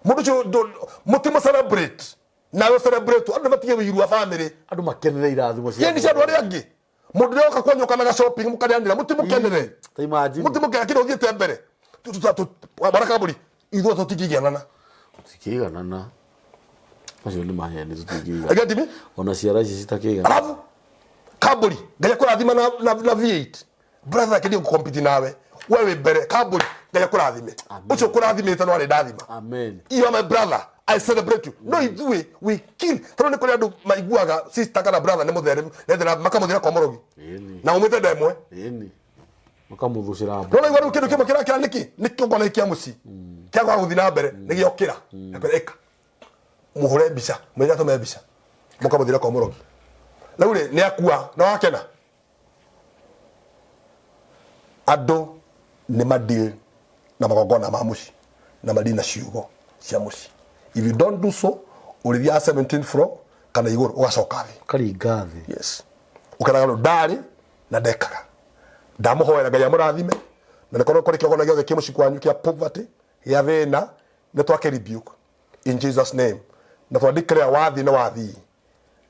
[SPEAKER 2] mũndũ ũcio mũtimũ celebrate nawe celebrate. Andũ matige wĩiru wa family.
[SPEAKER 1] Andũ makenere irathimo cia
[SPEAKER 2] Yeni cia andũ arĩa angĩ. Mũndũ ũrĩa oka kwanyu kanaga shopping mũkarĩanĩra, mũtimũkenere.
[SPEAKER 1] Ta imagine.
[SPEAKER 2] Mũtimũkenere kĩndũ ũthiĩte mbere. Bwana Kambũri, ithuĩ tũtingĩiganana.
[SPEAKER 1] Tũtingĩiganana, macio nĩ maheni, tũtingĩiganana.
[SPEAKER 2] Again, Timmy?
[SPEAKER 1] Ona ciara ici citakĩigana.
[SPEAKER 2] Alafu Kambũri, Ngai akũrathima na V8, brother kĩndĩ gũkompiti nawe, we wĩ mbere. Kambũri, Ngai akũrathime. Ũcio ũkũrathimĩte no arĩ ndathima.
[SPEAKER 1] Amen.
[SPEAKER 2] You are my brother, I celebrate you. No ithuĩ we kill, tondũ nĩ kũrĩ andũ maiguaga sister kana brother nĩ mũtheremu nethera, makamũthira kwa mũrogi.
[SPEAKER 1] Ĩni.
[SPEAKER 2] Na umĩte nda ĩmwe.
[SPEAKER 1] Ĩni, makamũthũcĩra.
[SPEAKER 2] No naigua rĩu kĩndũ kĩmwe kĩrakĩra nĩkĩ? Nĩ kĩgongona kĩa mũciĩ kĩa kwaga gũthiĩ na mbere nĩ gĩokĩra. Akwĩra ĩka mũhũre mbica, mwĩre atũme mbica, mũkamũthira kwa mũrogi. Rĩu rĩ, nĩ akua na wakena. Andũ nĩ madeal na magongona ma mũciĩ na madeal na ciugo cia mũciĩ. If you don't do so, ũrĩthiaga 17 floor kana igũrũ, ũgacoka thĩ.
[SPEAKER 1] Ũkaringa thĩ.
[SPEAKER 2] Yes, ũkeraga andũ ndarĩ na ndekaga. Ndamũhoera Ngai amũrathime, na nĩkorwo kũrĩ kĩgongona gĩothe kĩ mũciĩ kwanyu kĩa poverty, gĩa thĩna, nĩ twake rebuke in Jesus name, na twa declare wathi nĩ wathii,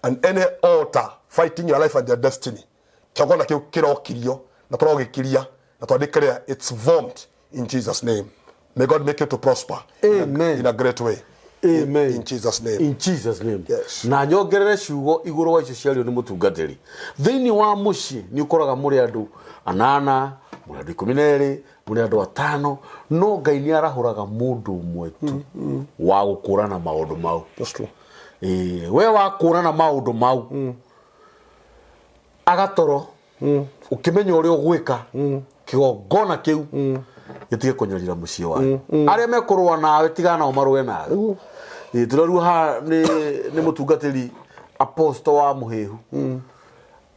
[SPEAKER 2] and any altar fighting your life and your destiny, kĩgongona kĩu kĩrokirio. Na tũrogĩkiria na twa declare it's formed in Jesus name. May God make you to prosper
[SPEAKER 1] Amen.
[SPEAKER 2] in a great way.
[SPEAKER 1] Amen.
[SPEAKER 2] In Jesus name.
[SPEAKER 1] In Jesus name.
[SPEAKER 2] Yes.
[SPEAKER 1] Na nyongerere ciugo igũrũ wa icio ciario nĩ mũtungatĩri. Thĩinĩ wa mũciĩ nĩ ũkoraga mũrĩ andũ anana, mũrĩ andũ 12, mũrĩ andũ atano, no Ngai nĩ arahũraga mũndũ ũmwe tu wa gũkũrana maũndũ mau.
[SPEAKER 2] That's true.
[SPEAKER 1] Ĩĩ, we wakũrana maũndũ mau agatoro ũkĩmenya ũrĩa ũgwĩka kĩgongona kĩu gĩtige kũnyarira mũciĩ wanyu. Arĩa mekũrũa nawe tigana nao marũe nawe. Ĩĩ, tũrerwo haha nĩ mũtungatĩri apostle wa mũhĩhu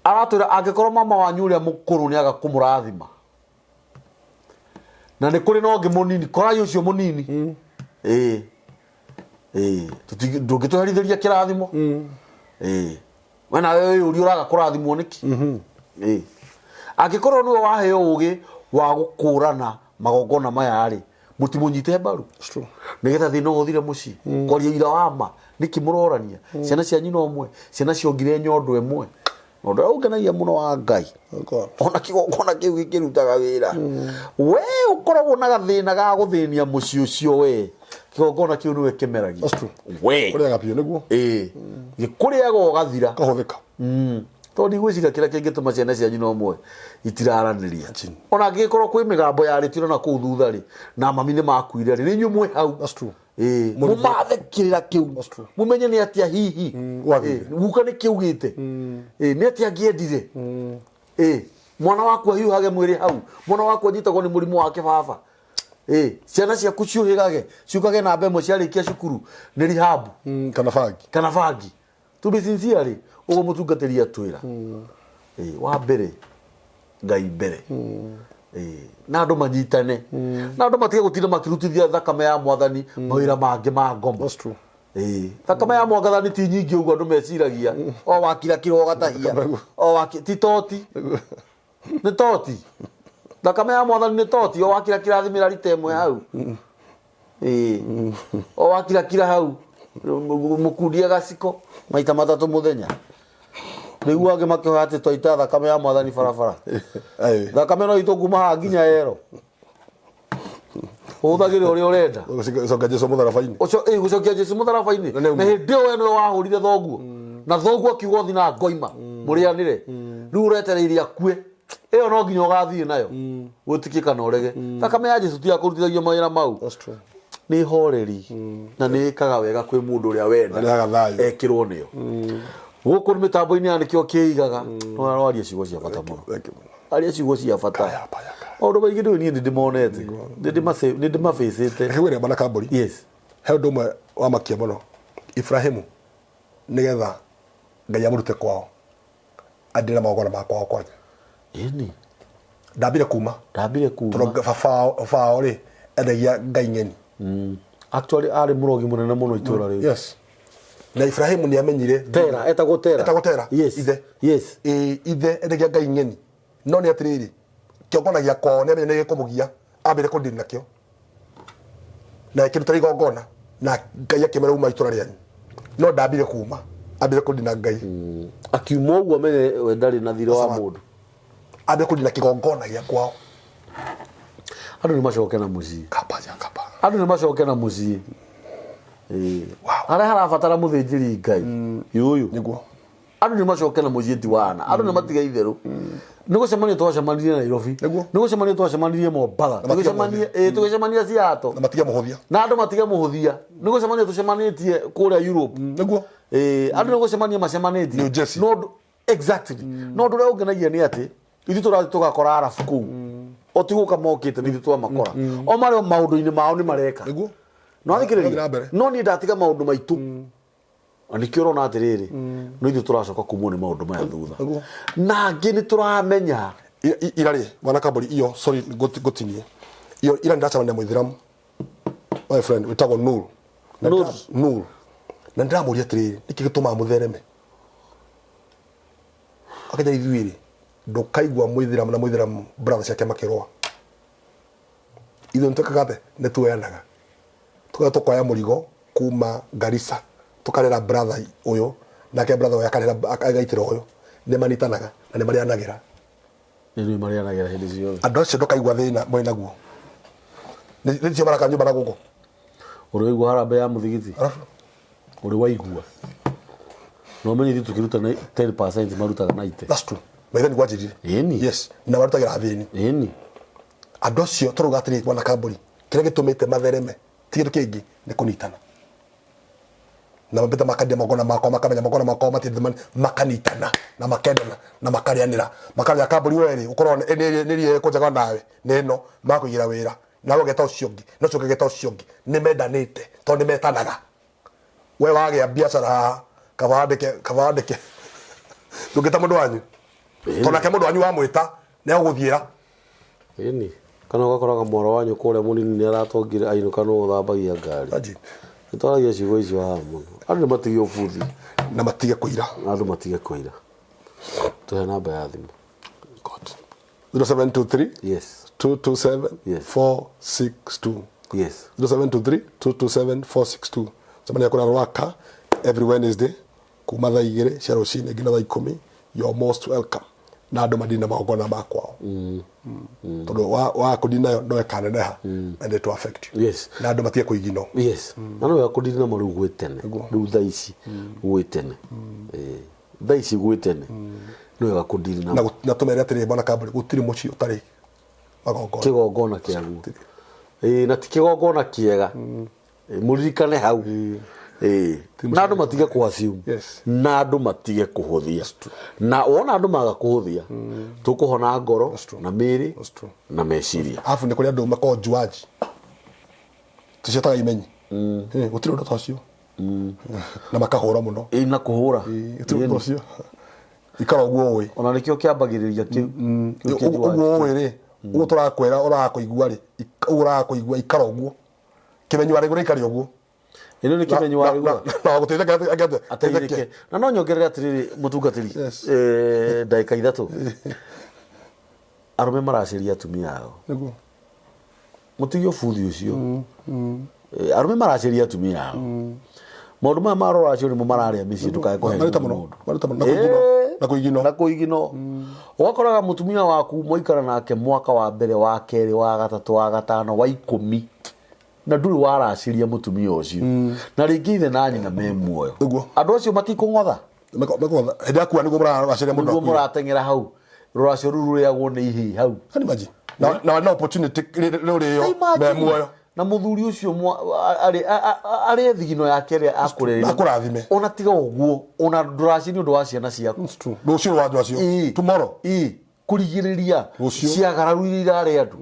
[SPEAKER 1] aratwĩra angĩkorwo mama wanyu ũrĩa mũkũrũ nĩ aga kũmũrathima na nĩ kũrĩ na ũngĩ mũnini, korai ũcio mũnini. Ĩĩ, ĩĩ, ndũngĩtũherithĩria kĩrathimo. Ĩĩ, we nawe wĩyũrie ũraga kũrathimwo nĩkĩ. Ĩĩ, angĩkorwo nĩwe waheo ũgĩ wa gũkũrana magongona maya rĩ, mũtimũnyite mbaru
[SPEAKER 2] That's true.
[SPEAKER 1] nĩgetha thĩna ũthire mũciĩ. Kwaria ira wa ma nĩkĩ mũrorania ciana cia nyina ũmwe, ciana ciongire nyondo ĩmwe. Na ũndũ ũrĩa ũngenagia mũno wa Ngai,
[SPEAKER 2] Oh God.
[SPEAKER 1] ona kĩgongona kĩu gĩkĩrutaga wĩra, we ũkoragwo na gathĩna ga gũthĩnia mũciĩ ũcio, we kĩgongona kĩu nĩwe kĩmeragia.
[SPEAKER 2] That's true.
[SPEAKER 1] We
[SPEAKER 2] Kũrĩaga biũ nĩguo.
[SPEAKER 1] Ĩĩ, gĩkũrĩaga ũgathira.
[SPEAKER 2] Kahũthĩka.
[SPEAKER 1] Tondũ ndigwĩciria kĩrĩa kĩngĩtũma ciana cia nyina ũmwe itiraranĩria.
[SPEAKER 2] Imagine.
[SPEAKER 1] Ona angĩgĩkorwo kwĩ mĩgambo yarĩtio na kũu thutha rĩ, na mami nĩ makuire rĩ, nĩ inyuĩ mwĩ hau.
[SPEAKER 2] That's true.
[SPEAKER 1] Ĩĩ, mũmathe kĩrĩra kĩu.
[SPEAKER 2] That's true.
[SPEAKER 1] Mũmenye nĩ atĩa hihi
[SPEAKER 2] Wathire.
[SPEAKER 1] Ĩĩ, guka nĩ kĩugĩte. Ĩĩ, nĩ atĩa angĩendire. Ĩĩ, mwana waku ahiũhage mwĩrĩ hau, mwana waku anyitagwo nĩ mũrimũ wa kĩbaba. Ĩĩ, ciana ciaku ciũhĩgage ciũkage namba ĩmwe ciarĩkia cukuru nĩ rehab.
[SPEAKER 2] Kana bangi.
[SPEAKER 1] Kana bangi. To be sincere rĩ, ũguo mũtungatĩri atwĩra. Ĩĩ, wa mbere Ngai mbere. Ĩĩ, na andũ manyitane, na andũ matige gũtinda makĩrutithia thakame ya mwathani mawĩra mangĩ ma ngoma.
[SPEAKER 2] That's true.
[SPEAKER 1] Ĩĩ, thakame ya mwathani ti nyingĩ ũguo andũ meciragia. O wakirakira ũgatahia, o waki ti toti, nĩ toti. Thakame ya mwathani nĩ toti, o wakirakira thimĩra rita ĩmwe hau. Ĩĩ, o wakirakira hau mũkundia gaciko maita matatũ mũthenya. Nĩguo angĩ makĩhoya atĩ twaita thakame ya mwathani barabara.
[SPEAKER 2] Aye.
[SPEAKER 1] Thakame no itũ kuma haha nginya ero. Ũhũthagĩre ũrĩa ũrenda.
[SPEAKER 2] Gũcokia Jesu mũtharaba-inĩ.
[SPEAKER 1] Ũcio ĩ gũcokia Jesu mũtharaba-inĩ.
[SPEAKER 2] Na nĩ
[SPEAKER 1] Na hĩndĩ ĩyo we nĩwe wahũrire thoguo. Na thoguo akiuga ũthi na ngoima mũrĩanĩre. Rĩu ũretereire akue. Ĩyo no nginya ũgathiĩ nayo. Wĩtĩkie kana ũrege. Thakame ya Jesu ti ya kũrutithagio mawĩra mau.
[SPEAKER 2] That's true.
[SPEAKER 1] Nĩ horeri na nĩ ĩkaga wega kwĩ mũndũ ũrĩa wenda.
[SPEAKER 2] Na nĩaga thayũ.
[SPEAKER 1] Ekĩrwo nĩyo. Gũkũ mĩtambo-inĩ ya nĩkĩo kĩigaga. No aroaria ciugo cia bata mũno.
[SPEAKER 2] Thank you.
[SPEAKER 1] Aria ciugo cia bata.
[SPEAKER 2] Kaya, paya, kaya.
[SPEAKER 1] Maũndũ maingĩ ndũĩ niĩ nĩndĩmonete. Nĩndĩmabĩcĩte.
[SPEAKER 2] Reke ngwĩre bwana Kambũri.
[SPEAKER 1] Yes.
[SPEAKER 2] He ũndũ ũmwe wamakia mũno. Ibrahimu nĩgetha Ngai amũrute kwao andĩre magongona ma kwao kwanja.
[SPEAKER 1] Ĩni.
[SPEAKER 2] Ndambire kuma.
[SPEAKER 1] Ndambire kuma.
[SPEAKER 2] Tondũ baba wao rĩ endagia ngai ng'eni.
[SPEAKER 1] Actually arĩ mũrogi mũnene mũno itũra rĩu.
[SPEAKER 2] Yes. Na Ibrahimu nĩ amenyire.
[SPEAKER 1] Tera, etagwo Tera.
[SPEAKER 2] Etagwo Tera.
[SPEAKER 1] Yes.
[SPEAKER 2] Ithe.
[SPEAKER 1] Yes.
[SPEAKER 2] Ĩĩ, ithe endagia ngai ng'eni. No nĩ atĩrĩrĩ, kĩongona gĩa kwao nĩ amenyire nĩ gĩkũmũgia, ambire kũndini nakĩo. Na akĩruta igongona na Ngai akĩmwĩra uma itũra rĩanyu. No ndambire kuma, ambire kũndina Ngai.
[SPEAKER 1] Akiuma ũguo amenye we ndarĩ na thirĩ wa
[SPEAKER 2] Sawa.
[SPEAKER 1] mũndũ.
[SPEAKER 2] Ambire kũndina kĩgongona gĩa kwao.
[SPEAKER 1] Andũ nĩ macoke na mũciĩ.
[SPEAKER 2] Kaba ya kaba.
[SPEAKER 1] Andũ nĩ macoke na mũciĩ. Ĩĩ.
[SPEAKER 2] Wow.
[SPEAKER 1] Harĩa harabatara mũthĩnjĩri Ngai. Yũyũ.
[SPEAKER 2] Nĩguo.
[SPEAKER 1] Andũ nĩ macoke na mũciĩ ti wana. Andũ nĩ matige itherũ. Nĩ gũcemania twacemanirie Nairobi.
[SPEAKER 2] Nĩguo.
[SPEAKER 1] Nĩ gũcemania twacemanirie Mombatha.
[SPEAKER 2] Na matige
[SPEAKER 1] Tũgĩcemania, ĩĩ, tũgĩcemania Seattle.
[SPEAKER 2] Na matige mũhũthia.
[SPEAKER 1] Na andũ matige mũhũthia. Nĩ gũcemania tũcemanĩtie kũrĩa Europe.
[SPEAKER 2] Nĩguo.
[SPEAKER 1] Ĩĩ, andũ nĩ gũcemania macemanĩtie.
[SPEAKER 2] New Jersey.
[SPEAKER 1] No exactly. No ũndũ ũrĩa ũngenagia nĩ atĩ ithuĩ tũrathiĩ tũgakora arabu kũu. O ti gũka mokĩte nĩ ithuĩ twamakora. O marĩ o maũndũ-inĩ mao nĩ mareka.
[SPEAKER 2] Nĩguo.
[SPEAKER 1] No
[SPEAKER 2] Mathiĩ na
[SPEAKER 1] thikĩrĩria.
[SPEAKER 2] mbere.
[SPEAKER 1] No niĩ ndatiga maũndũ maitũ. Na nĩkĩo ũrona atĩrĩrĩ, no ithuĩ tũracoka kumwo nĩ maũndũ maya thutha.
[SPEAKER 2] Nĩguo.
[SPEAKER 1] Na angĩ nĩ tũramenya.
[SPEAKER 2] Ira rĩ, bwana Kambũri, iyo, sorry, ngũtinie. Iyo, ira nĩndacemania na mũithĩramu, my friend, wĩtagwo Nur. Na
[SPEAKER 1] Nur.
[SPEAKER 2] Nur. Na ndĩramũria atĩrĩrĩ, nĩkĩ gĩtũmaga mũthereme? Akĩnjĩra ithuĩ rĩ, ndũkaigua mũithĩramu na mũithĩramu brother ciake makĩrũa. Ithuĩ nĩtwĩkaga atĩa? Nĩtuoyanaga. Tũgathiĩ tũkoya mũrigo kuma Garissa, tũkarera brother ũyũ, nake brother ũyũ akarera agaitĩra ũyũ. Nĩmanitanaga na nĩmarĩanagĩra.
[SPEAKER 1] Nĩ marĩanagĩra hĩndĩ ciothe.
[SPEAKER 2] Andũ acio ndũkaigua thĩna mwĩ naguo. Nĩ cio maraka nyũmba na gũkũ.
[SPEAKER 1] Ũrĩ waigua harambee ya mũthigiti?
[SPEAKER 2] Arabu.
[SPEAKER 1] Ũrĩ waigua? Na ũmenye ithuĩ tũkĩruta 10% marutaga 90.
[SPEAKER 2] That's true. Maithe nĩguo anjĩrire.
[SPEAKER 1] Ĩni.
[SPEAKER 2] Yes. Na marutagĩra athĩni.
[SPEAKER 1] Ĩni.
[SPEAKER 2] Andũ acio tũrauga atĩrĩrĩ bwana Kambũri, kĩrĩa gĩtũmĩte mathereme ti kĩndũ kĩngĩ nĩ kũnyitana. Na mambĩte makandia magongona makwa makamenya magongona makwa matiendete makanitana na makendana na makarĩanĩra makamenya Kambũri we rĩ ũkorwo nĩ ria ĩrĩkũ njega nawe nĩ ĩno magakũigĩra wĩra nawe ũgeta ũcio ũngĩ na ũcio ũngĩ ageta ũcio ũngĩ nĩ mendanĩte tondũ nĩ metanaga. We wagĩa biacara haha kaba wandĩke kaba wandĩke ndũngĩta mũndũ wanyu tondũ nake mũndũ wanyu wamwĩta nĩ agũgũthiĩra.
[SPEAKER 1] Ĩni. Kana ũgakoraga mwarĩ wa nyũkwa ũrĩa mũnini nĩ aratongire ainũka nũ ũthambagia ngari.
[SPEAKER 2] Imagine.
[SPEAKER 1] Nĩ twaragia ciugo icio haha mũno. Andũ nĩ matige ũbuthi.
[SPEAKER 2] Na matige kũira.
[SPEAKER 1] Na andũ matige kũira. Tũhe namba ya thimũ.
[SPEAKER 2] God. 0723
[SPEAKER 1] Yes.
[SPEAKER 2] 227
[SPEAKER 1] Yes.
[SPEAKER 2] 462.
[SPEAKER 1] Yes.
[SPEAKER 2] 0723 227 462. Cemania kũrĩa Rwaka every Wednesday kuma thaa igĩrĩ cia rũcinĩ nginya thaa ikũmi. You're most welcome. Na andũ madini na magongona ma kwao. Tondũ wa kũdini nayo no ĩkaneneha and it will affect you.
[SPEAKER 1] Yes.
[SPEAKER 2] Na andũ matige kũigino.
[SPEAKER 1] Yes. Na no wega kũdini namo rĩu gwĩ tene. Rĩu thaa ici gwĩ tene. Thaa ici gwĩ tene. Nĩ wega kũdini namo.
[SPEAKER 2] Na tũmere atĩrĩrĩ bwana Kambũri, gũtirĩ mũciĩ ũtarĩ magongona.
[SPEAKER 1] Kĩgongona kĩaguo. Ĩĩ, na ti kĩgongona kĩega. Mũririkane hau. Ĩĩ. Na andũ matige kũ assume.
[SPEAKER 2] Yes.
[SPEAKER 1] Na andũ matige kũhũthia. Na wona andũ maga kũhũthia, tũkũhona ngoro
[SPEAKER 2] That's true.
[SPEAKER 1] na mĩĩrĩ
[SPEAKER 2] That's true.
[SPEAKER 1] na meciria.
[SPEAKER 2] Arabu nĩ kũrĩ andũ makoragwo njuanji. Tũciĩtaga imenyi. Gũtirĩ ũndũ ta ũcio. Na makahũra mũno.
[SPEAKER 1] Ĩĩ, na kũhũra.
[SPEAKER 2] Gũtirĩ ũndũ ta ũcio. Ikara ũguo ũĩ.
[SPEAKER 1] Ona nĩkĩo kĩambagĩrĩria kĩu. Kĩu kĩa
[SPEAKER 2] Ũguo
[SPEAKER 1] njuanji.
[SPEAKER 2] ũĩ rĩ, ũguo tũrakwĩra ũraga kũigua rĩ, ũguo ũraga kũigua ikara ũguo. Kĩmenyi wa rĩgũra ikare ũguo.
[SPEAKER 1] Ĩno nĩ kĩmenyi wa rĩgũra.
[SPEAKER 2] Na gũteithĩka ateithĩke.
[SPEAKER 1] Ateithĩke. Na no nyongerere atĩrĩrĩ mũtungatĩri.
[SPEAKER 2] Yes.
[SPEAKER 1] Ndagĩka ithatũ. Arũme maracĩria atumia ao.
[SPEAKER 2] Nĩguo.
[SPEAKER 1] Mũtige ũbuthi ũcio. Arũme maracĩria atumia ao. Maũndũ maya ma rũracio nĩmo mararĩa mĩciĩ ndũkae kũhe
[SPEAKER 2] Maruta mũno.
[SPEAKER 1] mũndũ.
[SPEAKER 2] Maruta mũno. Na kũigino. Na kũigino.
[SPEAKER 1] Na kũigino. Ũgakoraga mũtumia waku mwaikara nake mwaka wa mbere, wa kerĩ, wa gatatũ, wa gatano, wa ikũmi. Na ndũrĩ waracĩria mũtumia ũcio. Na rĩngĩ ithe na nyina me muoyo.
[SPEAKER 2] Nĩguo.
[SPEAKER 1] Andũ acio matikũng'otha.
[SPEAKER 2] Mekũng'otha. Hĩndĩ yakua nĩguo mũraracĩria mũndũ
[SPEAKER 1] Nĩguo
[SPEAKER 2] akuire.
[SPEAKER 1] mũrateng'era hau. Rũracio rũu rũrĩagwo nĩ ihĩĩ hau.
[SPEAKER 2] Can you imagine? Na na opportunity rĩrĩo me muoyo.
[SPEAKER 1] Na mũthuri ũcio arĩ thigino yake ĩrĩa akũrereire.
[SPEAKER 2] Akũrathime.
[SPEAKER 1] Ona tiga ũguo, ona ndũracie nĩ ũndũ wa ciana ciaku.
[SPEAKER 2] That's true. Rũciũ rwa andũ acio.
[SPEAKER 1] Ĩĩ.
[SPEAKER 2] Tomorrow.
[SPEAKER 1] Ĩĩ. Kũrigĩrĩria
[SPEAKER 2] Rũciũ.
[SPEAKER 1] ciagararu iria irarĩa andũ.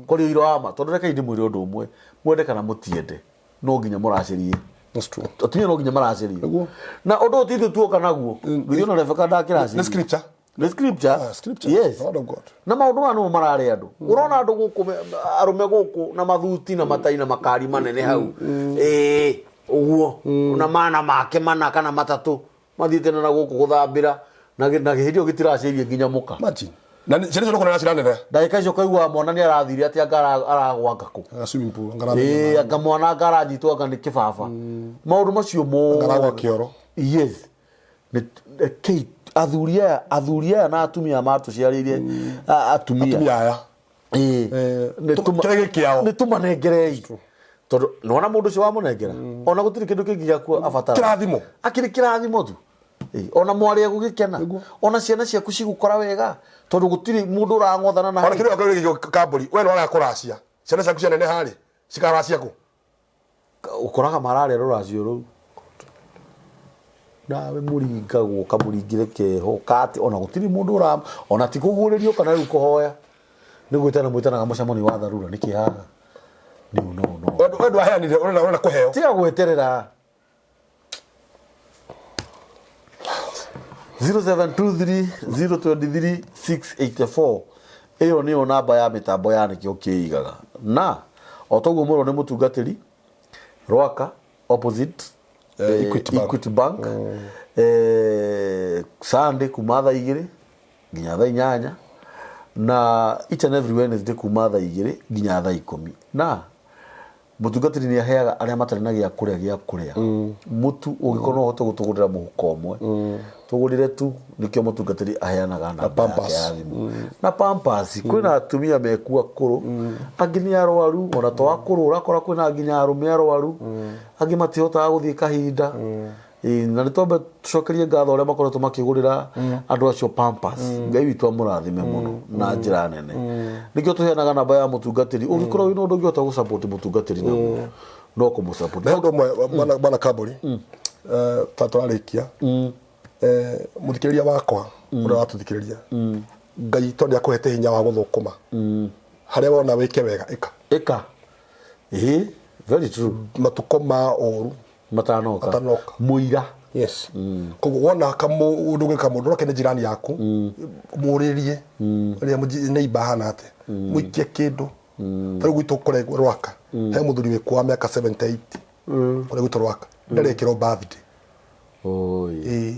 [SPEAKER 1] Kũrĩ ũira wa ma. Tondũ rekei ndĩmwĩre ũndũ ũmwe. Mwende kana mũtiende, no nginya mũracĩrie.
[SPEAKER 2] That's true.
[SPEAKER 1] Atumia no nginya maracĩrio.
[SPEAKER 2] Nĩguo.
[SPEAKER 1] Na ũndũ ũyũ ti ithuĩ tuoka naguo. Githĩ ona Rebecca ndakĩracĩrio.
[SPEAKER 2] Nĩ scripture.
[SPEAKER 1] Nĩ scripture.
[SPEAKER 2] Scripture.
[SPEAKER 1] Yes.
[SPEAKER 2] The word of God.
[SPEAKER 1] Na maũndũ maya nĩmo mararĩa andũ. Ũrona andũ gũkũ arũme gũkũ na mathuti na matai na makari manene hau. Ĩĩ, ũguo. Na mana make mana kana matatũ mathiĩte na gũkũ gũthambĩra na hĩndĩ ĩyo gĩtiracĩirie nginya mũka.
[SPEAKER 2] Imagine. Na ciana icio nĩkũnena ciranene.
[SPEAKER 1] Ndagĩka icio ũkaigua mwana nĩ arathire atĩ anga aragwa ngakũ.
[SPEAKER 2] Anga swimming pool, anga
[SPEAKER 1] Ĩĩ, anga mwana anga aranyitwo anga nĩ kĩbaba. Maũndũ macio mothe.
[SPEAKER 2] Anga aragwa kĩoro.
[SPEAKER 1] Yes. Nĩ athuri aya, athuri aya na atumia matũciarĩire, atumia.
[SPEAKER 2] Atumia aya.
[SPEAKER 1] Ĩĩ. Nĩ
[SPEAKER 2] Kĩrĩa gĩ kĩao.
[SPEAKER 1] Nĩ tũmanengerei. Tondũ nĩwona mũndũ ũcio wamũnengera, ona gũtirĩ kĩndũ kĩngĩ gĩaku abatara.
[SPEAKER 2] Kĩrathimo.
[SPEAKER 1] Akĩrĩ kĩrathimo tu. Ĩĩ, ona mwarĩ egũgĩkena. Ona ciana ciaku cigũkora wega. Tondũ gũtirĩ mũndũ ũrang'othana na
[SPEAKER 2] Ona kĩrĩa kĩrĩa gĩkĩ Kambũri, we nĩwaraga kũracia. Ciana ciaku cianeneha rĩ, cikaracia kũ?
[SPEAKER 1] Ũkoraga mararĩa rũracio rũu. Nawe mũringagwo ũkamũringĩre keho kati ona gũtirĩ mũndũ ũra ona ti kũguũrĩrio kana rĩu kũhoya. Nĩ gwĩtana mwĩtanaga mũcemanio wa dharura nĩkĩ haha? Nĩ ũũ na ũũ na ũũ.
[SPEAKER 2] We ndwaheanire, ũrenda kũheo.
[SPEAKER 1] Tiga gweterera. 0723 023 684 ĩyo nĩyo namba ya mĩtambo ya nĩkĩo kĩigaga. Na o toguo mũrwo nĩ mũtungatĩri Rwaka opposite
[SPEAKER 2] Equity Bank.
[SPEAKER 1] Equity Bank. Sunday kuma thaa igĩrĩ nginya thaa inyanya na each and every Wednesday kuma thaa igĩrĩ nginya thaa ikũmi. Na Mũtungatĩri nĩ aheaga arĩa matarĩ na gĩa kũrĩa gĩa kũrĩa. Mũtu ũngĩkorwo no ũhote gũtũgũrĩra mũhuko ũmwe, tũgũrĩre tu, nĩkĩo mũtungatĩri aheanaga namba yake
[SPEAKER 2] Pampers.
[SPEAKER 1] ya thimũ. Na pampers, kwĩna atumia mekuo akũrũ, angĩ nĩ arwaru, ona to akũrũ, ũrakora kwĩna nginya arũme arwaru, angĩ matihotaga gũthiĩ kahinda. Ĩĩ, na nĩ twambe tũcokerie ngatho arĩa makoretwo makĩgũrĩra andũ acio pampers. Ngai witũ amũrathime mũno na njĩra nene. Nĩkĩo tũheanaga namba ya mũtungatĩri, ũngĩkorwo wĩna ũndũ ũngĩhota gũsupport mũtungatĩri naguo, no kũmũsupport.
[SPEAKER 2] Na ũndũ ũmwe bwana Kambũri, ta tũrarĩkia, mũthikĩrĩria wakwa ũrĩa ũratũthikĩrĩria, Ngai tondũ nĩ akũhete hinya wa gũthũkũma, harĩa wona wĩke wega ĩka.
[SPEAKER 1] Ĩka. Ĩĩ, very true.
[SPEAKER 2] Matukũ ma ũru
[SPEAKER 1] Matanoka.
[SPEAKER 2] Matanoka.
[SPEAKER 1] Mũira.
[SPEAKER 2] Yes. Koguo wona kamũndũ gwĩka mũndũ ũroke nĩ jirani yaku, mũrĩrie ũrĩa neighbor ahana atĩa, mũikie kĩndũ. Ta rĩu gwitũ kũrĩa Rwaka he mũthuri wĩkuo wa mĩaka 78 kũrĩa gwitũ Rwaka, ndarekĩrwo birthday.
[SPEAKER 1] Oi.
[SPEAKER 2] Ĩĩ.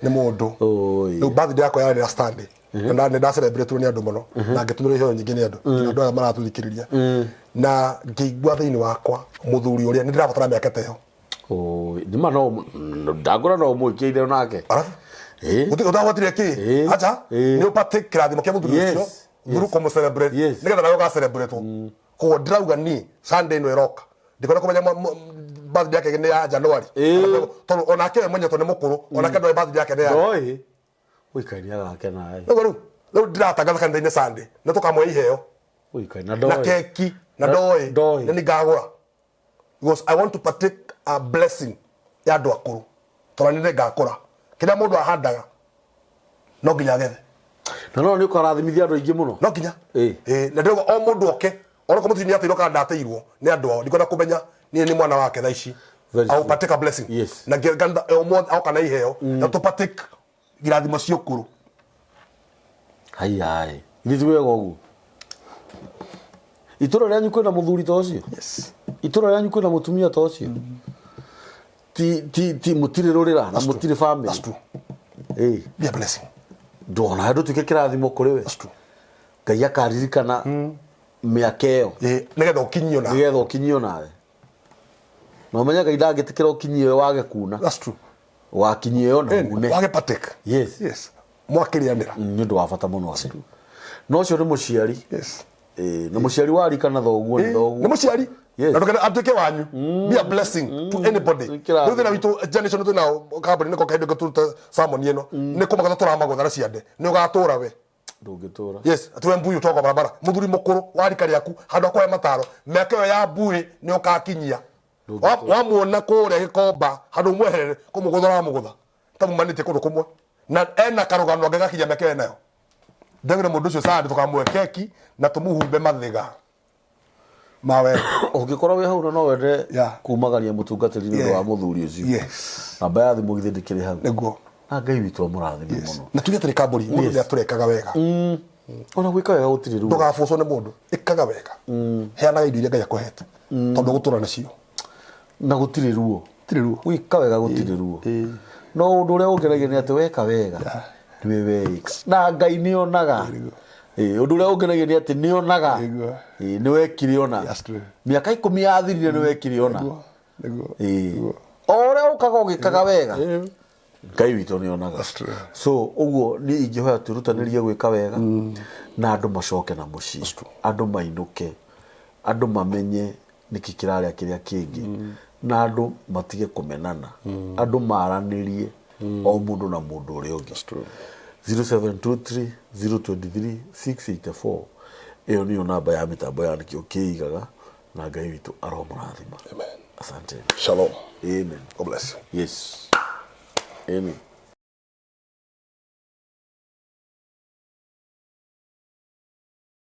[SPEAKER 2] Nĩ mũndũ.
[SPEAKER 1] Oi.
[SPEAKER 2] Rĩu birthday yakwa yarĩ last Sunday. Na nĩ ndacelebratirwo nĩ andũ mũno na ngĩtũmĩrwo iheo nyingĩ nĩ andũ, nginya andũ aya maratũthikĩrĩria, na ngĩigua thĩinĩ wakwa mũthuri ũrĩa nĩ ndĩrabatara mĩaka ta ĩyo.
[SPEAKER 1] Oi, nĩma no ndangora no mũĩkĩire nake.
[SPEAKER 2] Arabu
[SPEAKER 1] Ĩĩ.
[SPEAKER 2] gũtirĩ ũtagwatire kĩ.
[SPEAKER 1] Ĩĩ.
[SPEAKER 2] Acha.
[SPEAKER 1] Ĩĩ.
[SPEAKER 2] Nĩ ũbatiĩ kĩrathimo kĩa mũthuri
[SPEAKER 1] Yes.
[SPEAKER 2] ũcio through kũmũ celebrate, nĩgetha nawe ũga celebrate. Koguo ndĩrauga niĩ Sunday ĩno ĩroka ndikwenda kũmenya birthday yake nĩ ya January, tondũ onake we mwenye tondũ nĩ mũkũrũ, onake ndoĩ birthday yake nĩ ya
[SPEAKER 1] Ndoĩ. Ũikaini agakena ĩ.
[SPEAKER 2] Rĩu rĩu rĩu ndĩratangatha kanitha-inĩ Sunday nĩ tũkamũhe iheo
[SPEAKER 1] Ũikaini na
[SPEAKER 2] na
[SPEAKER 1] ndoĩ.
[SPEAKER 2] keki na ndoĩ.
[SPEAKER 1] Ndoĩ.
[SPEAKER 2] Nĩ ningagũra because I want to partake a blessing ya andũ akũrũ, tondũ nĩ ngakũra. Kĩrĩa mũndũ ahandaga no nginya agethe.
[SPEAKER 1] Na no nĩ ũkarathimithia andũ aingĩ mũno.
[SPEAKER 2] No nginya.
[SPEAKER 1] Ĩĩ.
[SPEAKER 2] Ĩĩ, na ndĩrauga o mũndũ oke, onokorwo mũthuri nĩ ateirwo kana ndateirwo nĩ andũ ao, ndikwenda kũmenya, niĩ nĩ mwana wake thaa ici.
[SPEAKER 1] Very
[SPEAKER 2] I will
[SPEAKER 1] true.
[SPEAKER 2] partake a blessing. Na ngenda o mũothe oka na iheo na tũ partake irathimo cia ũkũrũ.
[SPEAKER 1] Haiya githĩ ti wega ũguo? Itũra rĩanyu kwĩna mũthuri ta ũcio?
[SPEAKER 2] Yes.
[SPEAKER 1] Itũra rĩanyu kwĩna mũtumia ta ũcio? Ti ti ti mũtirĩ rũrĩra na mũtirĩ family.
[SPEAKER 2] That's true.
[SPEAKER 1] Ĩĩ.
[SPEAKER 2] Be a blessing.
[SPEAKER 1] Ndona ndũtuĩke kĩrathimo kũrĩ we.
[SPEAKER 2] That's true.
[SPEAKER 1] Ngai akaririkana mĩaka ĩyo.
[SPEAKER 2] Ĩĩ, nĩgetha ũkinyio na
[SPEAKER 1] nĩgetha ũkinyio nawe. Na ũmenye Ngai ndangĩtĩkĩra ũkinyio ĩyo wage kuna.
[SPEAKER 2] That's true.
[SPEAKER 1] Wakinyio ĩyo na une.
[SPEAKER 2] Wage partake.
[SPEAKER 1] Yes.
[SPEAKER 2] Yes, mwakĩrĩanĩra.
[SPEAKER 1] Nĩ ũndũ wa bata mũno atĩ. No ũcio nĩ mũciari.
[SPEAKER 2] Yes.
[SPEAKER 1] Ĩĩ, na mũciari warikana thoguo nĩ thoguo.
[SPEAKER 2] Nĩ mũciari.
[SPEAKER 1] Yes.
[SPEAKER 2] Na ndũkende atuĩke wanyu. Be a blessing to anybody.
[SPEAKER 1] Nĩ kĩrathimo.
[SPEAKER 2] Rĩu thĩna witũ generation twĩnao kambuni nĩko kahinda tũrute sermon ĩno nĩ kũmagatha tũramagũtha na ciande nĩ ũgatũra we.
[SPEAKER 1] Ndũngĩtũra.
[SPEAKER 2] Yes, atiwe mbuyu toka barabara, muthuri mukuru wa rika riaku handu akwahe mataro miaka iyo ya mbuĩ nĩ ũkakinyia. Wamuona kũrĩa gĩkomba handũ ũmweherere kũmũgũtha ũramũgũtha ta mumanĩtie kũndũ kũmwe na ena karũgano angĩgakinya mĩaka ĩyo enayo. Ndagĩra mũndũ ũcio Sunday tũkamũhe keki na tũmũhumbe mathĩga ma wendo.
[SPEAKER 1] Ũngĩkorwo wĩ hau na no wende kumagaria mũtungatĩri nĩ ũndũ wa mũthuri ũcio, namba ya thimũ githĩ ndĩkĩrĩ hau?
[SPEAKER 2] Nĩguo.
[SPEAKER 1] Na Ngai witũ amũrathime mũno.
[SPEAKER 2] Na tuge atĩrĩ kambũri, mũndũ nĩ atũrekaga wega.
[SPEAKER 1] Ona gwĩka wega gũtirĩ ruo.
[SPEAKER 2] Ndũgabucwo nĩ mũndũ, ĩkaga wega, heanaga indo iria Ngai akũhete tondũ ũgũtũra nacio.
[SPEAKER 1] Na gũtirĩ ruo.
[SPEAKER 2] Gũtirĩ ruo.
[SPEAKER 1] Gwĩka wega gũtirĩ ruo. No ũndũ ũrĩa ũngenagia nĩ atĩ weka wega nĩwe weĩka na Ngai nĩ onaga. Ĩĩ, ũndũ ũrĩa ũngenagia nĩ atĩ nĩ onaga.
[SPEAKER 2] Nĩguo.
[SPEAKER 1] Ĩĩ, nĩ wekire ona.
[SPEAKER 2] That's true.
[SPEAKER 1] Mĩaka 10 yathirire nĩ wekire ona.
[SPEAKER 2] Nĩguo, nĩguo.
[SPEAKER 1] Ĩĩ. O ũrĩa ũkaga ũgĩkaga wega
[SPEAKER 2] Ĩĩ.
[SPEAKER 1] Ngai witũ nĩ onaga.
[SPEAKER 2] That's true.
[SPEAKER 1] So ũguo niĩ ingĩhoya twĩrutanĩrie gwĩka wega na andũ macoke na mũciĩ, andũ mainũke, andũ mamenye nĩkĩ kĩrarĩa kĩrĩa kĩngĩ, na andũ matige kũmenana, andũ maranĩrie o mũndũ na mũndũ ũrĩa ũngĩ. 0723 023 684 ĩyo nĩyo namba ya mĩtambo ya nĩkĩo kĩigaga, na Ngai witũ aromũrathima.
[SPEAKER 2] Amen.
[SPEAKER 1] Asante.
[SPEAKER 2] Shalom.
[SPEAKER 1] Amen.
[SPEAKER 2] God bless you.
[SPEAKER 1] Yes. Amen.